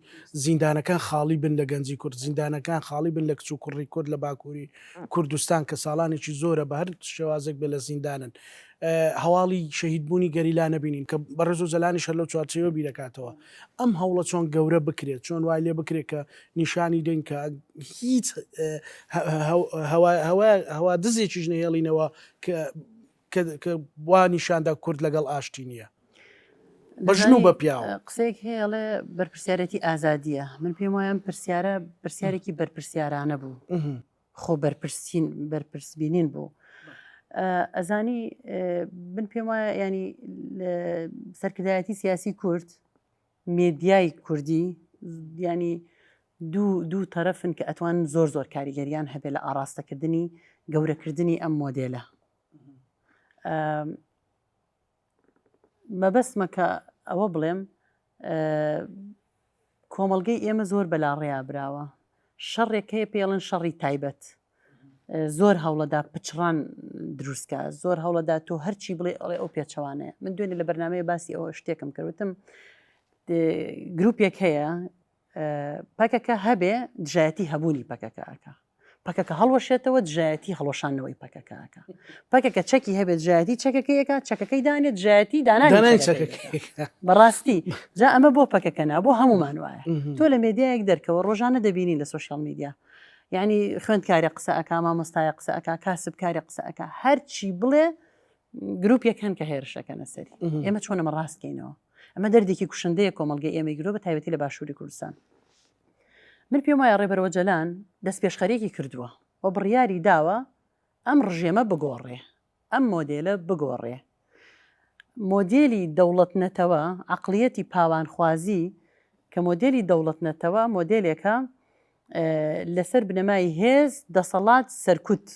زیندانەکان خاڵی بن لە گەنجی کورد، زیندانەکان خاڵی بن لە کچ و کوڕی کورد لە باکووری کوردستان کە ساڵانێکی زۆرە بە هەر شێوازێک بێ لە زیندانن. هەواڵی شەهیدبوونی گەریلا نەبینین کە بەڕێز ئۆجەلانیش هەر لەو چوارچێوە بیرەکاتەوە. ئەم هەوڵە چۆن گەورە بکرێت، چۆن وای لێ بکرێت کە نیشانی دەین کە هیچ هەوا دزێکیش نەهێڵینەوە کە کە وا نیشاندا کورد لەگەڵ ئاشتی نییە بە ژن و بە پیاو. قسەیەک هەیە ئەڵێ بەرپرسیارێتی ئازادییە، من پێم وایە ئەم پرسیارە پرسیارێکی بەرپرسیارانە بوو، خۆ بەرپرسین بەرپرسبینین بوو. ئەزانی من پێم وایە ینی سەرکردایەتی سیاسی کورد مێدیای کوردی ینی دوو دوو تەرەفن کە ئەتوان زۆر زۆر کاریگەریان هەبێ لە ئاراستەکردنی گەورەکردنی ئەم مۆدێلە. مەبەستمە کە ئەوە بڵێم کۆمەڵگەی ئێمە زۆر بەلاڕێیا براوە شەڕێک هەیە پێڵن شەڕی تایبەت زۆر هەوڵەدا پچڕان دروستکە زۆر هەوڵەدا تۆ هەرچی بڵێ ئەڵێ ئەو پێچەوانەیە من دوێنێ لە بەرنمەیە باسی ئەوە شتێکم کردوتم گروپێک هەیە پەکەکە هەبێ دژایەتی هەبوونی پەکەکە ئەکا پەکەکە هەڵوەشێتەوە دژایەتی هەڵۆشانەوەی پەکەکە ئەکا پەکەکە چەکی هەبێت دژایەتی چەکەکەی ئەکا چەکەکەی دانێت دژایەتی دانانی چەکەکەی بەڕاستی جا ئەمە بۆ پەکەکە نا بۆ هەمومان وایە تۆ لە مێدیایەک دەرکەوە ڕۆژانە دەبینی لە سۆشیال میدیا یعنی خوێندکاری قسە ئەکا مامۆستایە قسە ئەکا کاسبکاری قسە ئەکا هەرچی بڵێ گروپێک هەن کە هێرشەکەنە سەری ئێمە چۆن ئەمە ڕاستکەینەوە ئەمە دەردێکی کوشندەیە کۆمەڵگەی ئێمەی گرۆ بە تایبەتی لە باشووری کوردستان من پێم وایە ڕێبەر ئۆجەلان دەستپێشخەرێکی کردووە و بڕیاری داوە ئەم ڕژێمە بگۆڕێ ئەم مۆدێلە بگۆڕێ مۆدێلی دەوڵەت نەتەوە عقلیەتی پاوانخوازی کە مۆدێلی دەوڵەت نەتەوە مۆدێلێکە لەسەر بنەمای هێز دەسەڵات سەرکوت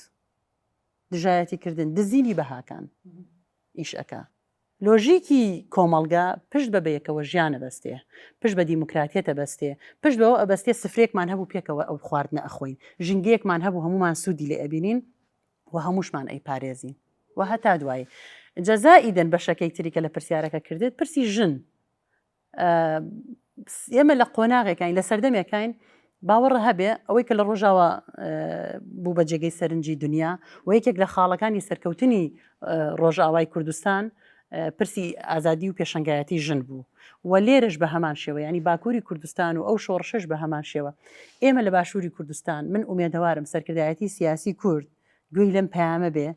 دژایەتی کردن دزینی بەهاکان ئیش ئەکا. لۆژیکی کۆمەڵگا پشت بە بەیەکەوە ژیان ئەبەستێ، پشت بە دیموکراتیەت ئەبەستێ، پشت بەوە ئەبەستێ سفرەیەکمان هەبوو پێکەوە ئەو خواردنە ئەخۆین، ژینگەیەکمان هەبوو هەموومان سوودی لێ ئەبینین و هەمووشمان ئەیپارێزین و هەتا دوایی. جا زائیدەن بەشەکەی تری کە لە پرسیارەکە کردت پرسی ژن ئێمە لە قۆناغێکین لە سەردەمێکین باوەڕ هەبێ ئەوەی کە لە ڕۆژاوە بوو بە جێگەی سەرنجی دنیا و یەکێک لە خاڵەکانی سەرکەوتنی ڕۆژئاوای کوردستان پرسی ئازادی و پێشەنگایەتی ژن بوو و لێرەش بە هەمان شێوە ینی باکووری کوردستان و ئەو شۆڕشەش بە هەمان شێوە ئێمە لە باشووری کوردستان من ئومێدەوارم سەرکردایەتی سیاسی کورد گوێی لەم پەیامە بێ،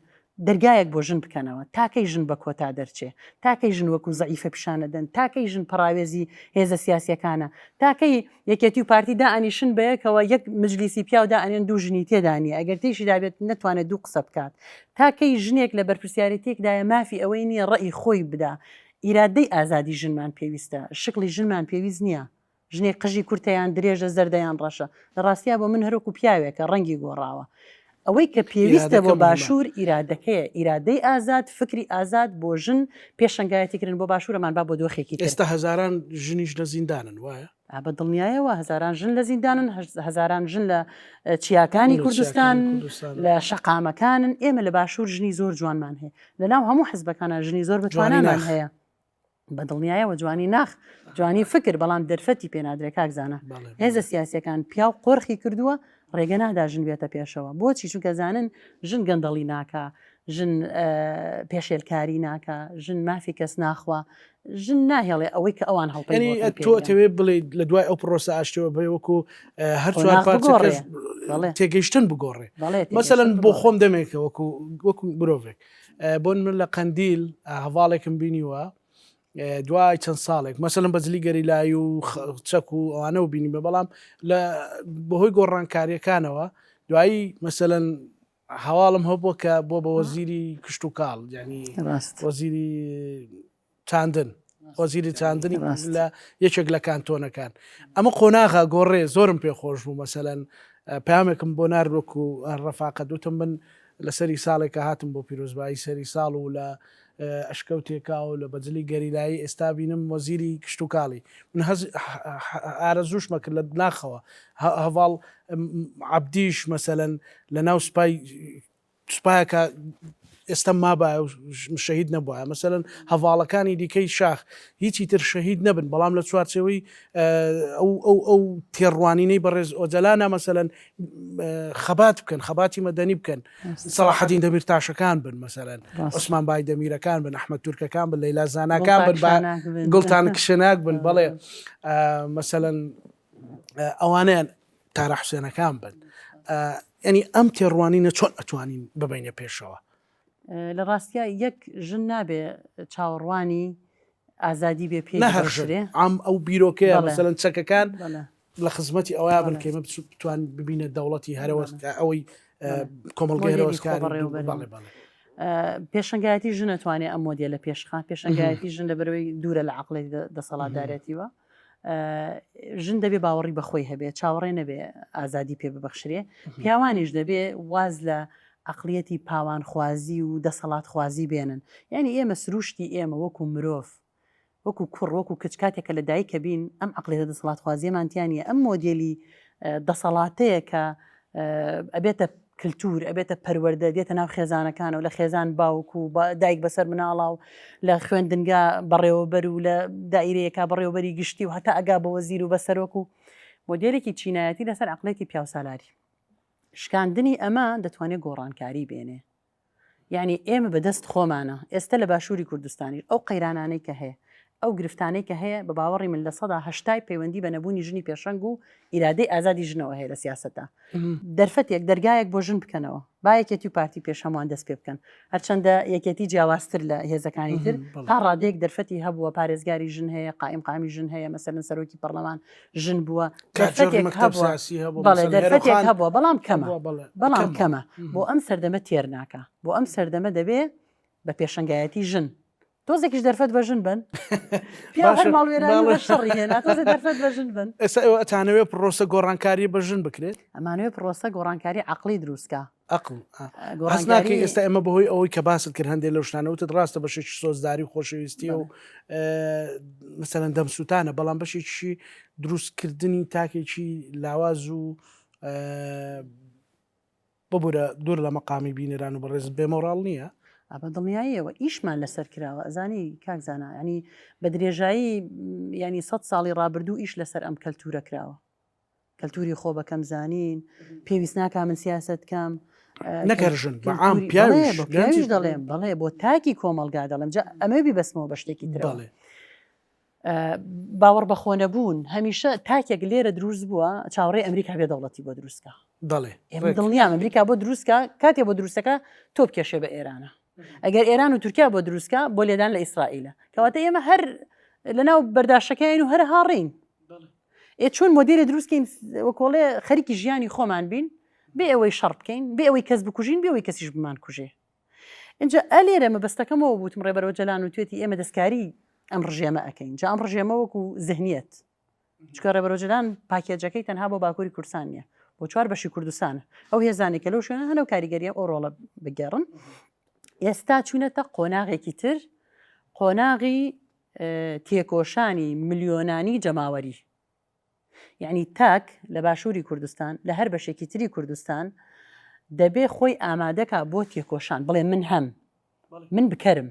دەرگایەک بۆ ژن بکەنەوە، تا کەی ژن بە کۆتا دەرچێ؟ تا کەی ژن وەکو زەعیفە پیشان ئەدەن؟ تا کەی ژن پەڕاوێزی هێزە سیاسیەکانە؟ تا کەی یەکێتی و پارتی دائەنیشن بەیەکەوە یەک مجلیسی پیاو دائەنێن دوو ژنی تێدا نیە ئەگەر تێیشیدا بێت نەتوانێت دوو قسە بکات؟ تا کەی ژنێک لە بەرپرسیارێتیەکدایە مافی ئەوەی نیە ڕەئی خۆی بدا؟ ئیرادەی ئازادی ژنمان پێویستە، شکڵی ژنمان پێویست نیە. ژنێک قژی کورتە یان درێژە زەردە یان ڕەشە لە ڕاستیا بۆ من هەروەکو پیاوێکە ڕەنگی گۆڕاوە ئەوەی کە پێویستە بۆ باشوور ئیرادەکەیە ئیرادەی ئازاد فکری ئازاد بۆ ژن پێشەنگایەتیکردن بۆ باشوورەمان با بۆ دۆخێکی تر. ئێستا هەزاران ژنیش لە زیندانن وایە؟ بە دڵنیایەوە هەزاران ژن لە زیندانن هەزاران ژن لە چیاکانی کوردستان لە شەقامەکانن ئێمە لە باشوور ژنی زۆر جوانمان هەیە لەناو هەموو حزبەکانە ژنی زۆر بەتوانامان هەیە. بە دڵنیایەوە جوانی ناخ جوانی فکر بەڵام دەرفەتی پێنادرێ کاک زانا هێزە سیاسەکان پیاو قۆرخی کردووە ڕێگە نادا ژن بێتە پێشەوە بۆچی چونکە زانن ژن گەندەڵی ناکا ژن پێشێلکاری ناکا ژن مافی کەس ناخوا ژن ناهێڵێ ئەوەی کە ئەوان هەڵپەی تۆ ئەتەوێ بڵێ لە دوای ئەو پرۆسە ئاشتەوە بێ وەکو هەر چوار پارچەکەش تێگەیشتن بگۆڕێ مەسەلەن بۆ خۆم دەمێکە وەکو وەکو مرۆڤێک بۆ من لە قەندیل هەواڵێکم بینیوە دوای چەند ساڵێک مەسەلەن بەجلی گەریلایی و چەک و ئەوانە و بینیمە بەڵام لە بەهۆی گۆڕانکاریەکانەوە دوایی مەسەلەن هەواڵم هەبووە کە بۆ بە وەزیری کشت و کاڵ ینی وەزیری چاندن وەزیری چاندنی لە یەکێک لە کانتۆنەکان ئەمە قۆناغا گۆڕێ زۆرم پێ خۆش بوو مەسەلەن پامێکم بۆ نارد وەکو ڕەفاقەت وتم من لە سەری ساڵێکە هاتم بۆ پیرۆزبایی سەری ساڵ و لە ئەشکەوتێکا و لە بەجلی گەریلایی ئێستا بینم وەزیری کشتتوکاڵی من هەز ئارەزووشمە کرد لە ناخەوە هەڤاڵ عەبدیش مەسەلەن لە ناو سوپای سوپایەکە. ئێستا مابایە و شەهید نەبوایە، مەسەلەن هەڤاڵەکانی دیکەی شاخ هیچی تر شەهید نەبن، بەڵام لە چوارچێوەی ئەو ئەو ئەو تێڕوانینەی بەڕێز ئۆجەلانە مەسەلەن خەبات بکەن، خەباتی مەدەنی بکەن، سەڵاحەدین دەمیرتاشەکان بن مەسەلەن، عوسمان بایدەمیرەکان بن، ئەحمەد تورکەکان بن، لەیلا زاناکان بن، گوڵتان کشناک بن، بەڵێ مەسەلەن ئەوانەیان تارا حوسێنەکان بن ینی ئەم تێڕوانینە چۆن ئەتوانین ببینە پێشەوە؟ لە ڕاستیا یەک ژن نابێ چاوەڕوانی ئازادی بێ پێ نەهرژێ ئەم ئەو بیرۆکەیە مەسەلەن چەکەکان لە خزمەتی ئەوە بن کە بتوان ببینە دەوڵەتی هەرەوە ئەوەی کۆمەڵگەی هەرەوەسکاری بەڵێ بەڵێ. پێشەنگایەتی ژن ئەتوانێ ئەم مۆدێلە پێشخا پێشەنگایەتی ژن لە بەرەوەی دوورە لە عقلی دەسەڵاتدارەتیوە ژن دەبێ باوەڕی بەخۆی هەبێ چاوەڕێ نەبێ ئازادی پێ ببەخشرێ پیاوانیش دەبێ واز لە عقلیەتی پاوانخوازی و دەسەڵاتخوازی بێنن یعنی ئێمە سروشتی ئێمە وەکو مرۆڤ وەکو کوڕ وەکو کچ کاتێک کە لە دایکە بین ئەم عقلیەتە دەسەڵاتخوازیەمان تیانە ئەم مۆدێلی دەسەڵاتەیە کە ئەبێتە کلتور ئەبێتە پەروەردە دێتە ناو خێزانەکانەوە لە خێزان باوک و دایک بەسەر مناڵا و لە خوێندنگا بەڕێوەبەر و لە دایرەیەکە بەڕێوەبەری گشتی و هەتا ئەگا بە وەزیر و بە سەرۆک و مۆدێلێکی چینایەتی لەسەر عقلێتی پیاوسالاری شکاندنی ئەمە دەتوانێت گۆڕانکاری بێنێ یانی ئێمە بە دەست خۆمانە، ئێستە لە باشووری کوردستانیش ئەو قەیرانانەی کە هەیە، ئەو گرفتانەی کە هەیە، بە باوەڕی من لە هەشتای پەیوەندی بە نەبوونی ژنی پێشەنگ و ئیرادەی ئازادی ژنەوە هەیە لە سیاسەتدا. دەرفەتێک، دەرگایەک بۆ ژن بکەنەوە. با یەکێتی و پارتی پێش هەمووان دەست پێ بکەن. هەرچەندە یەکێتی جیاوازتر لە هێزەکانی تر، تا ڕادەیەک دەرفەتی هەبووە، پارێزگاری ژن هەیە، قائیمقامی ژن هەیە، مەسەلەن سەرۆکی پەڕلەمان ژن بووە، دەرفەتێک هەبووە، بەڵێ دەرفەتێک هەبووە، بەڵام کەمە، بەڵام کەمە. بۆ ئەم سەردەمە تێر ناکا. بۆ ئەم سەردەمە دەبێ بە پێشەنگایەتی ژن. تۆزێکیش دەرفەت بە ژن بن. پیاو هەر ماڵوێرانی و هەر شەڕی هێنا، تۆزێ دەرفەت بە ژن بن. ئێستا ئێوە ئەتانەوێ پڕۆسە گۆڕانکاری بە ژن بکرێت؟ ئەمانەوێ پڕۆسە گۆڕانکاری عەقڵی دروست کا. ئەقڵ هەست ناکەی ئێستا ئێمە بەهۆی ئەوەی کە باست کرد هەندێک لەو شتانە وتت ڕاستە بەشێکی سۆزداری و خۆشەویستی و مەسەلەن دەمسووتانە بەڵام بەشێکی دروستکردنی تاکێکی لاواز و ببورە دوور لە مەقامی بینەران و بەڕێزت بێ مۆڕاڵ نییە؟ بە دڵنیاییەوە ئیشمان لەسەر کراوە ئەزانی کاک زانا ینی بە درێژایی ینی سە ساڵی ڕابردوو ئیش لەسەر ئەم کەلتورە کراوە کەلتوری خۆ بەکەم زانین پێویست ناکا من سیاست کەم نەکەر ژن بە عام پیاویش بە پیاویش دەڵێم بەڵێ بۆ تاکی کۆمەڵگا دەڵێم جا ئەمە بیبەستمەوە بە شتێکی تر بەڵێ باوەڕ بەخۆنەبوون هەمیشە تاکێک لێرە دروست بووە چاوەڕێی ئەمریکا بێ دەوڵەتی بۆ دروستکە دەڵێ ئێمە دڵنیام ئەمریکا بۆ دروستکە کاتێ بۆ دروستەکە تۆ بکێشێ بە ئێرانە ئەگەر ئێران و تورکیا بۆ دروستکە بۆ لێدان لە ئیسرائیلە کەواتە ئێمە هەر لەناو بەرداشەکەین و هەر هاڕین ئێ چۆن مۆدێلێ دروست کەین وەکۆڵێ خەریکی ژیانی خۆمان بین بێ ئەوەی شەڕ بکەین بێ ئەوەی کەس بکوژین بێ ئەوەی کەسیش بمان کوژێ اینجا ئەلێرە مەبەستەکەمەوە بوتم ڕێبەر ئۆجەلان و توێتی ئێمە دەستکاری ئەم ڕژێمە ئەەکەین جا ئەم ڕژێمە وەکو زهنیەت چکە ڕێبەر ئۆجەلان پاکێجەکەی تەنها بۆ باکووری کوردستان نییە بۆ چوار بەشی کوردستانە ئەو هێزانێک کە لەو شوێنە هەنە و کاریگەریە ئەو ڕۆڵە بگێڕن ئێستا چوونەتە قۆناغێکی تر قۆناغی تێکۆشانی ملیۆنانی جەماوەری یعنی تاک لە باشووری کوردستان لە هەر بەشێکی تری کوردستان دەبێ خۆی ئامادەکا بۆ تێکۆشان بڵێ من هەم من بکەرم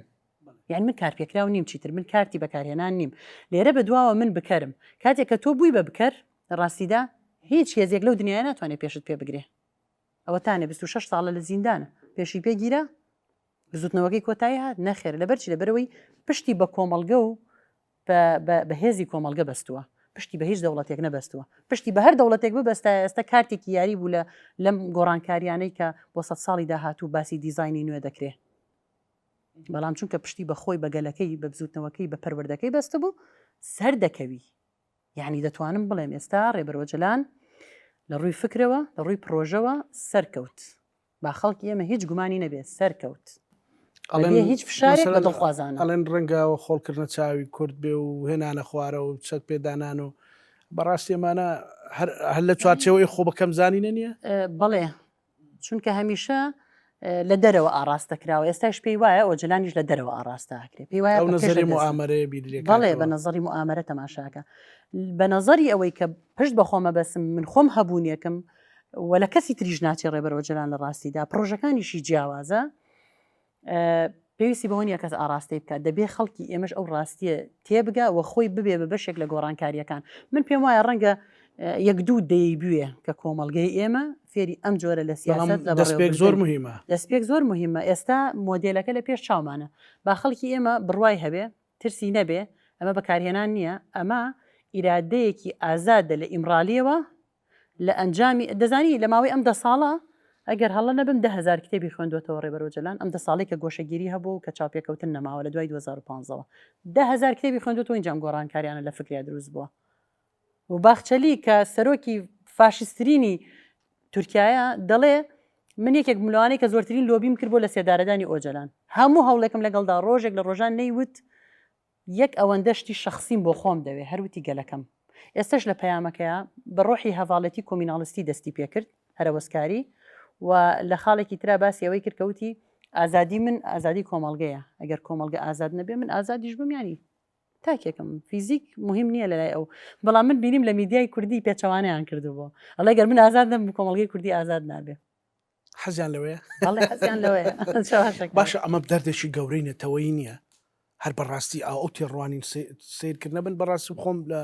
یعنی من کارپێکراو نیم چیتر من کارتی بەکارهێنان نیم لێرە بە دواوە من بکەرم کاتێک کە تۆ بووی بە بکەر لە ڕاستیدا هیچ هێزێک لەو دنیاە ناتوانێت پێشت پێ بگرێ ئەوە تانێ 26 ساڵە لە زیندانە پێشی پێگیرا بزوتنەوەکەی کۆتایی هات؟ نەخێر، لەبەرچی؟ لەبەرئەوەی پشتی بە کۆمەڵگە و بە هێزی کۆمەڵگە بەستووە، پشتی بە هیچ دەوڵەتێک نەبەستووە. پشتی بە هەر دەوڵەتێک ببەستایە ئێستا کارتێکی یاری بوو لە لەم گۆڕانکاریانەی کە بۆ سەد ساڵی داهاتوو باسی دیزاینی نوێ دەکرێ. بەڵام چونکە پشتی بە خۆی، بە گەلەکەی، بە بزوتنەوەکەی، بە پەروەردەکەی بەستبوو، سەردەکەوی. یانی دەتوانم بڵێم ئێستا ڕێبەر ئۆجەلان لە ڕووی فکرەوە، لە ڕووی پڕۆژەوە سەرکەوت. با خەڵکی ئێمە هیچ گومانی نەبێ سەرکەوت. ئەڵێن بەبێ هیچ فشارێک بە مەسەلەن دڵخوازانە. ئەڵێن ڕەنگە خۆڵکردنە چاوی کورد بێ و هێنانە خوارە و چەک پێدانان و بەڕاستی ئەمانە هەر هەر لە چوارچێوەی خۆ بە کەم زانینە نییە؟ بەڵێ چونکە هەمیشە لە دەرەوە ئاڕاستە کراوە ئێستاش پێی وایە ئۆجەلانیش لە دەرەوە ئاڕاستە ئەکرێ پێی وایە ئەو پەکەش نەزەری لە دەست موئامەرەیە بیری لێ بەڵێ بە کاتەوە. نەزەری موئامەرە تەماشاکە بە نەزەری ئەوەی کە پشت بە خۆمە بەسم من خۆم هەبوونێکم و لە کەسی تریش ناچێ ڕێبەر ئۆجەلان لە ڕاستیدا پڕۆژەکانیشی جیاوازە. پێویستی بەوە نییە کەس ئاراستەی بکات، دەبێ خەڵکی ئێمەش ئەو ڕاستییە تێبگا و خۆی ببێ بە بەشێک لە گۆڕانکارییەکان. من پێم وایە ڕەنگە یەک دوو دەیەی بوێ کە کۆمەڵگەی ئێمە فێری ئەم جۆرە لە سیاسەت لە دەستپێک زۆر مهمە. دەستپێک زۆر مهمە. ئێستا مۆدێلەکە لە پێش چاومانە. با خەڵکی ئێمە بڕوای هەبێ، ترسی نەبێ، ئەمە بەکارهێنان نییە، ئەمە ئیرادەیەکی ئازادە لە ئیمرالییەوە لە ئەنجامی، دەزانی لە ماوەی ئەم دە ساڵە ئەگەر هەڵە نەبم 10,000 کتێبی خوێندوەتەوە ڕێبەر ئۆجەلان، ئەم دە ساڵەی کە گۆشەگیری هەبووە و کە چاوپێکەوتن نەماوە لە دوای 2015 ەوە 10,000 کتێبی خوێندوەتەوە ئینجا ئەم گۆڕانکاریانە لە فکریا دروست بووە و باخچەلی کە سەرۆکی فاشیسترینی تورکیایە دەڵێ من یەکێک بووم لەوانەی کە زۆرترین لۆبیم کرد بۆ لە سێدارەدانی ئۆجەلان هەموو هەوڵێکم لەگەڵدا ڕۆژێک لە ڕۆژان نەیوت یەک ئەوەندە شتی شەخسیم بۆ خۆم دەوێ، هەر وتی گەلەکەم. ئێستەش لە پەیامەکەیا بە ڕۆحی هەڤاڵێتی کۆمیناڵستی دەستی پێکرد، هەرەوەزکاری، و لە خاڵێکی ترا باسی ئەوەی کرد کە وتی، ئازادی من ئازادی کۆمەڵگەیە، ئەگەر کۆمەڵگە ئازاد نەبێ من ئازادیش بم یانی تاکێکم، فیزیک موهیم نییە لەلای ئەو. بەڵام من بینیم لە میدیای کوردی پێچەوانەیان کردبوو. ئەڵێ گەر من ئازاد نەبم کۆمەڵگەی کوردی ئازاد نابێ. حەزیان لەوەیە؟ بەڵێ حەزیان لەوەیە. باشە ئەمە دەردێکی گەورەی نەتەوەیی نییە؟ هەر بەڕاستی ئاو ئەو تێڕوانین سیرکردنە بن بەڕاستی خۆم لە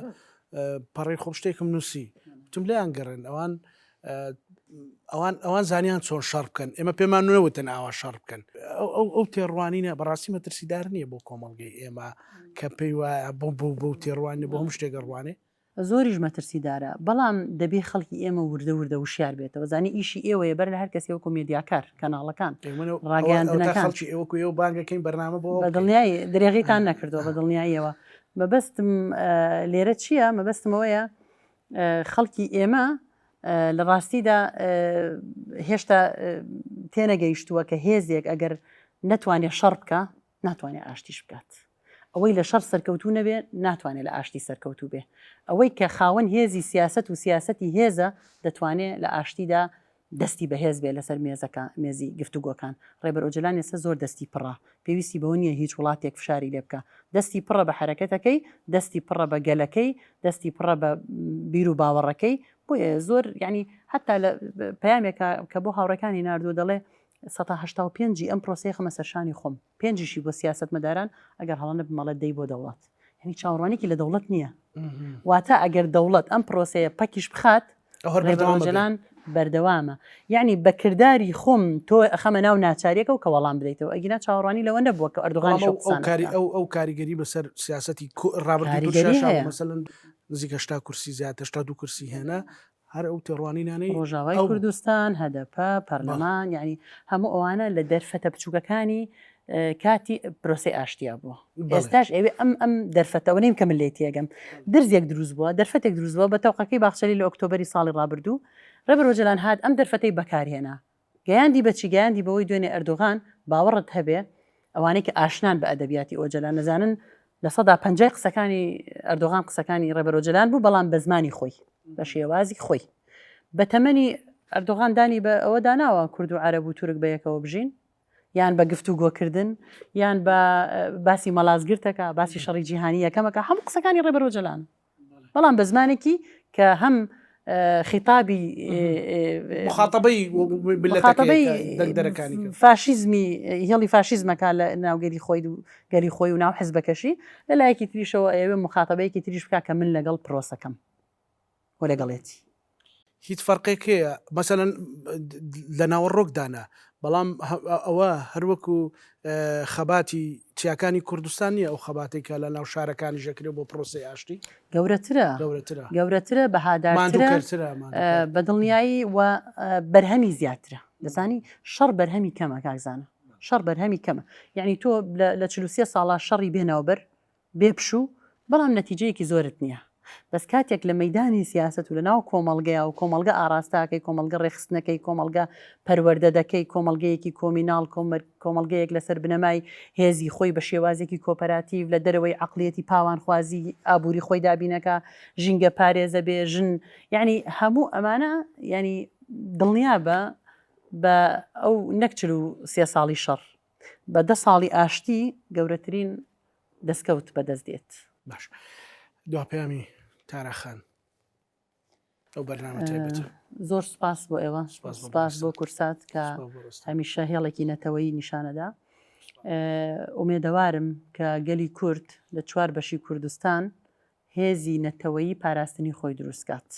پەڕی خۆم شتێکم نووسی وتم لێیان گەڕێن ئەوان ئەوان ئەوان زانیان چۆن شەڕ بکەن ئێمە پێمان نەوتن ئاوا شەڕ بکەن ئەو ئەو تێڕوانینە بەڕاستی مەترسیدار نییە بۆ کۆمەڵگەی ئێمە کە پێی وایە بۆ بۆ بۆ تێڕوانێ بۆ هەموو شتێک ئەڕوانێ زۆریش مەترسیدارە، بەڵام دەبێ خەڵکی ئێمە وردە وردە وشیار بێتەوە، زانی ئیشی ئێوەیە بەر لە هەر کەسێ وەکو مێدیاکار، کەناڵەکان، ڕاگەیاندنەکان. خەڵکی ئێوە وەکو ئێوە بانگەکەین بەرنامە بۆ بە دڵنیایی درێغیتان نەکردووە بە دڵنیاییەوە. مەبەستم لێرە چییە؟ مەبەستم ئەوەیە خەڵکی ئێمە لە ڕاستیدا هێشتا تێنەگەیشتووە کە هێزێک ئەگەر نەتوانێت شەڕ بکە ناتوانێت ئاشتیش بکات. ئەوەی لە شەڕ سەرکەوتوو نەبێ ناتوانێ لە ئاشتی سەرکەوتوو بێ. ئەوەی کە خاوەن هێزی سیاسەت و سیاسەتی هێزە دەتوانێ لە ئاشتیدا دەستی بەهێز بێ لەسەر مێزەکە مێزی گفتوگۆکان. ڕێبەر ئۆجەلان ئێستا زۆر دەستی پڕە. پێویستی بەوە نییە هیچ وڵاتێک فشاری لێ بکا. دەستی پڕە بە حەرەکەتەکەی، دەستی پڕە بە گەلەکەی، دەستی پڕە بە بیر و باوەڕەکەی. بۆیە زۆر یانی هەتا لە پەیامێکا کە بۆ هاوڕێکانی ناردووە دەڵێ سەتا 85 ی ئەم پرۆسەیە خەمە سەرشانی خۆم. پێنجیشی بۆ سیاسەتمەداران ئەگەر هەڵە نەبم ئەڵێ دەی بۆ دەوڵەت یعنی چاوەڕوانێکی لە دەوڵەت نییە واتە ئەگەر دەوڵەت ئەم پرۆسەیە پەکیش بخات ڕێبەرۆجەلان بەردەوامە یعنی بە کرداری خۆم تۆ ئەخەمە ناو ناچاریەکە و کە وەڵام بدەیتەوە ئەگینا چاوەڕوانی لەوە نەبووە کە ئەردۆغان کاری ئەو ئەو کاریگەری بەسەر سیاستی ڕابردوو مەسەلەن نزیک هەشتا کورسی زیاتر هەشتا دوو کورسی هێنا هەر ئەو تێڕوانینانەی ڕۆژاوای کوردستان، هەدەپە، پەرلەمان، یانی هەموو ئەوانە لە دەرفەتە بچووکەکانی کاتی پرۆسەی ئاشتیا بووە. ئێستاش ئەوێ ئەم ئەم دەرفەتەوە نیم کە من لێ تێگەم درزێک دروست بووە دەرفەتێک دروست بووە بە تەوقەکەی باخچەلی لە ئۆکتۆبەری ساڵی ڕابردوو ڕێبەر ئۆجەلان هات ئەم دەرفەتەی بەکارهێنا گەیاندی بە چی؟ گەیاندی بەوەی دوێنێ ئەردۆغان باوەڕت هەبێ ئەوانەی کە ئاشنان بە ئەدەبیاتی ئۆجەلان نەزانن لە پەنجای قسەکانی ئەردۆغان قسەکانی ڕێبەر ئۆجەلان بوو بەڵام بە زمانی خۆی بە شێوازی خۆی بە تەمەنی ئەردۆغان دانی بە ئەوە داناوە کورد و عەرەب و تورک بە یەکەوە بژین یان بە گفتوگۆکردن یان بە باسی مەلازگرتەکە باسی شەڕی جیهانی یەکەمەکە هەموو قسەکانی ڕێبەر ئۆجەلان بەڵام بە زمانێکی کە هەم خیتابی مخاتەبەی مخاتەبەی دەنگدەرەکانی کرد. فاشیزمی هێڵی فاشیزمەکە لە ناو گەلی خۆی و گەلی خۆی و ناو حزبەکەشی لە لایەکی تریشەوە ئەیەوێ مخاتەبەیەکی تریش بکا کە من لەگەڵ پرۆسەکەم و لەگەڵێتی. هیچ فەرقێک هەیە مەسەلەن لە ناوەڕۆکدا نا بەڵام ئەوە هەروەکو خەباتی چیاکانی کوردستان نییە ئەو خەباتێک کە لە ناو شارەکانی ژەکرێ بۆ پرۆسی ئاشتی گەورەترە گەورەترە گەورەترە بەهادارترە بە دڵنیایی و بەرهەمی زیاترە دەزانی شەڕ بەرهەمی کەمە کاکزانە شەڕ بەرهەمی کەمە یعنی تۆ لە 43 ساڵا شەڕی بێناوبەر بێ پشوو، بەڵام نەتیجەیەکی زۆرت نییە. بەس کاتێک لە مەیدانی سیاسەت و لە ناو کۆمەڵگەیا و کۆمەڵگە ئاڕاستەکەی، کۆمەڵگە ڕێکخستنەکەی، کۆمەڵگە پەروەردە دەکەی، کۆمەڵگەیەکی کۆمیناڵ، کۆمەڵگەیەک لەسەر بنەمای هێزی خۆی بە شێوازێکی کۆپەراتیڤ لە دەرەوەی عەقڵیەتی پاوانخوازی ئابووری خۆی دابینەکا، ژینگە پارێزە بێ، ژن یانی هەموو ئەمانە یانی دڵنیابە بە ئەو نەک 43 ساڵی شەڕ بە دە ساڵی ئاشتی گەورەترین دەستکەوت بەدەست دێت. باش دوا پەیامی تارا خان ئەو بەرنامە تایبەتە. زۆر سوپاس بۆ ئێوە، سوپاس بۆ کورسات کە هەمیشە هێڵێکی نەتەوەیی نیشانەدا. ئومێدەوارم کە گەلی کورد لە چوار بەشی کوردستان هێزی نەتەوەیی پاراستنی خۆی دروست کات.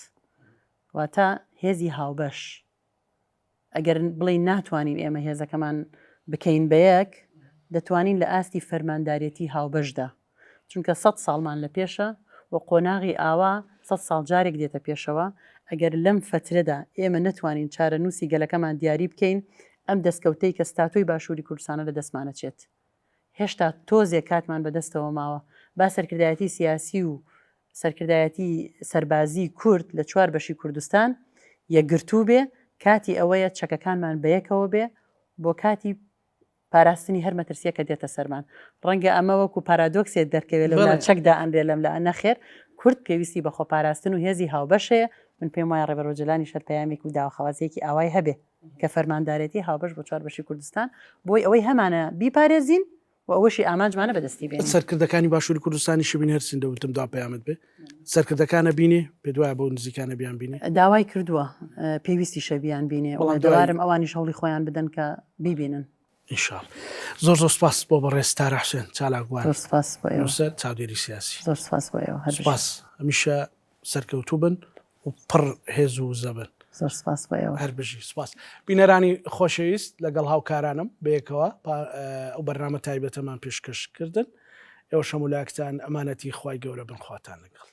واتە هێزی هاوبەش. ئەگەر بڵێین ناتوانین ئێمە هێزەکەمان بکەین بە یەک، دەتوانین لە ئاستی فەرماندارێتی هاوبەشدا، چونکە سەت ساڵمان لە پێشە و قۆناغی ئاوا سەت ساڵ جارێک دێتە پێشەوە، ئەگەر لەم فەترەدا ئێمە نەتوانین چارەنووسی گەلەکەمان دیاری بکەین، ئەم دەستکەوتەی کە ستاتۆی باشووری کوردستانە لە دەستمان ئەچێت. هێشتا تۆزێک کاتمان بەدەستەوە ماوە، با سەرکردایەتی سیاسی و سەرکردایەتی سەربازی کورد لە چوار بەشی کوردستان یەکگرتوو بێ، کاتی ئەوەیە چەکەکانمان بەیەکەوە بێ بۆ کاتی پاراستنی هەر مەترسییەک کە دێتە سەرمان. ڕەنگە ئەمە وەکو پارادۆکسێک دەرکەوێ لەولا چەک دائەنرێ لەملا، نەخێر کورد پێویستی بە خۆپاراستن و هێزی هاوبەش هەیە، من پێم وایە ڕێبەر ئۆجەلانیش هەر پەیامێک و داوخوازییەکی ئاوای هەبێ کە فەرماندارێتی هاوبەش بۆ چوار بەشی کوردستان بۆی ئەوەی هەمانە بیپارێزین و ئەوەشی ئامانجمانە بەدەستی بێنین. سەرکردەکانی باشووری کوردستانیشی بینی هەر سندە وتم دوا پەیامت بێ سەرکردەکانە بینێ پێت وایە بەو نزیکانە بیان بینێ؟ داوای کردووە پێویستیشە بیان بینێ بەڵام دوای ئومێدەوارم ئەوانیش هەوڵی خۆیان بدەن کە بیبینن. ان شاء اللە زۆر زۆر سپاس بۆ بەڕێز تارا حوسێن چالاکوان زۆر سپاس بۆ ئێوە. نووسەر چاودێری سیاسی. زۆر سپاس بۆ ئێوە هەر بژین. سپاس هەمیشە سەرکەوتوو بن و پڕ هێز و وزە بن. زۆر سپاس بۆ ئێوە. هەر بژی سپاس. بینەرانی خۆشەویست لەگەڵ هاوکارانم بەیەکەوە ئەو بەرنامە تایبەتەمان پێشکەش کردن. ئێوەش هەموو لایەکتان ئەمانەتی خوای گەورە بن خواتان لەگەڵ.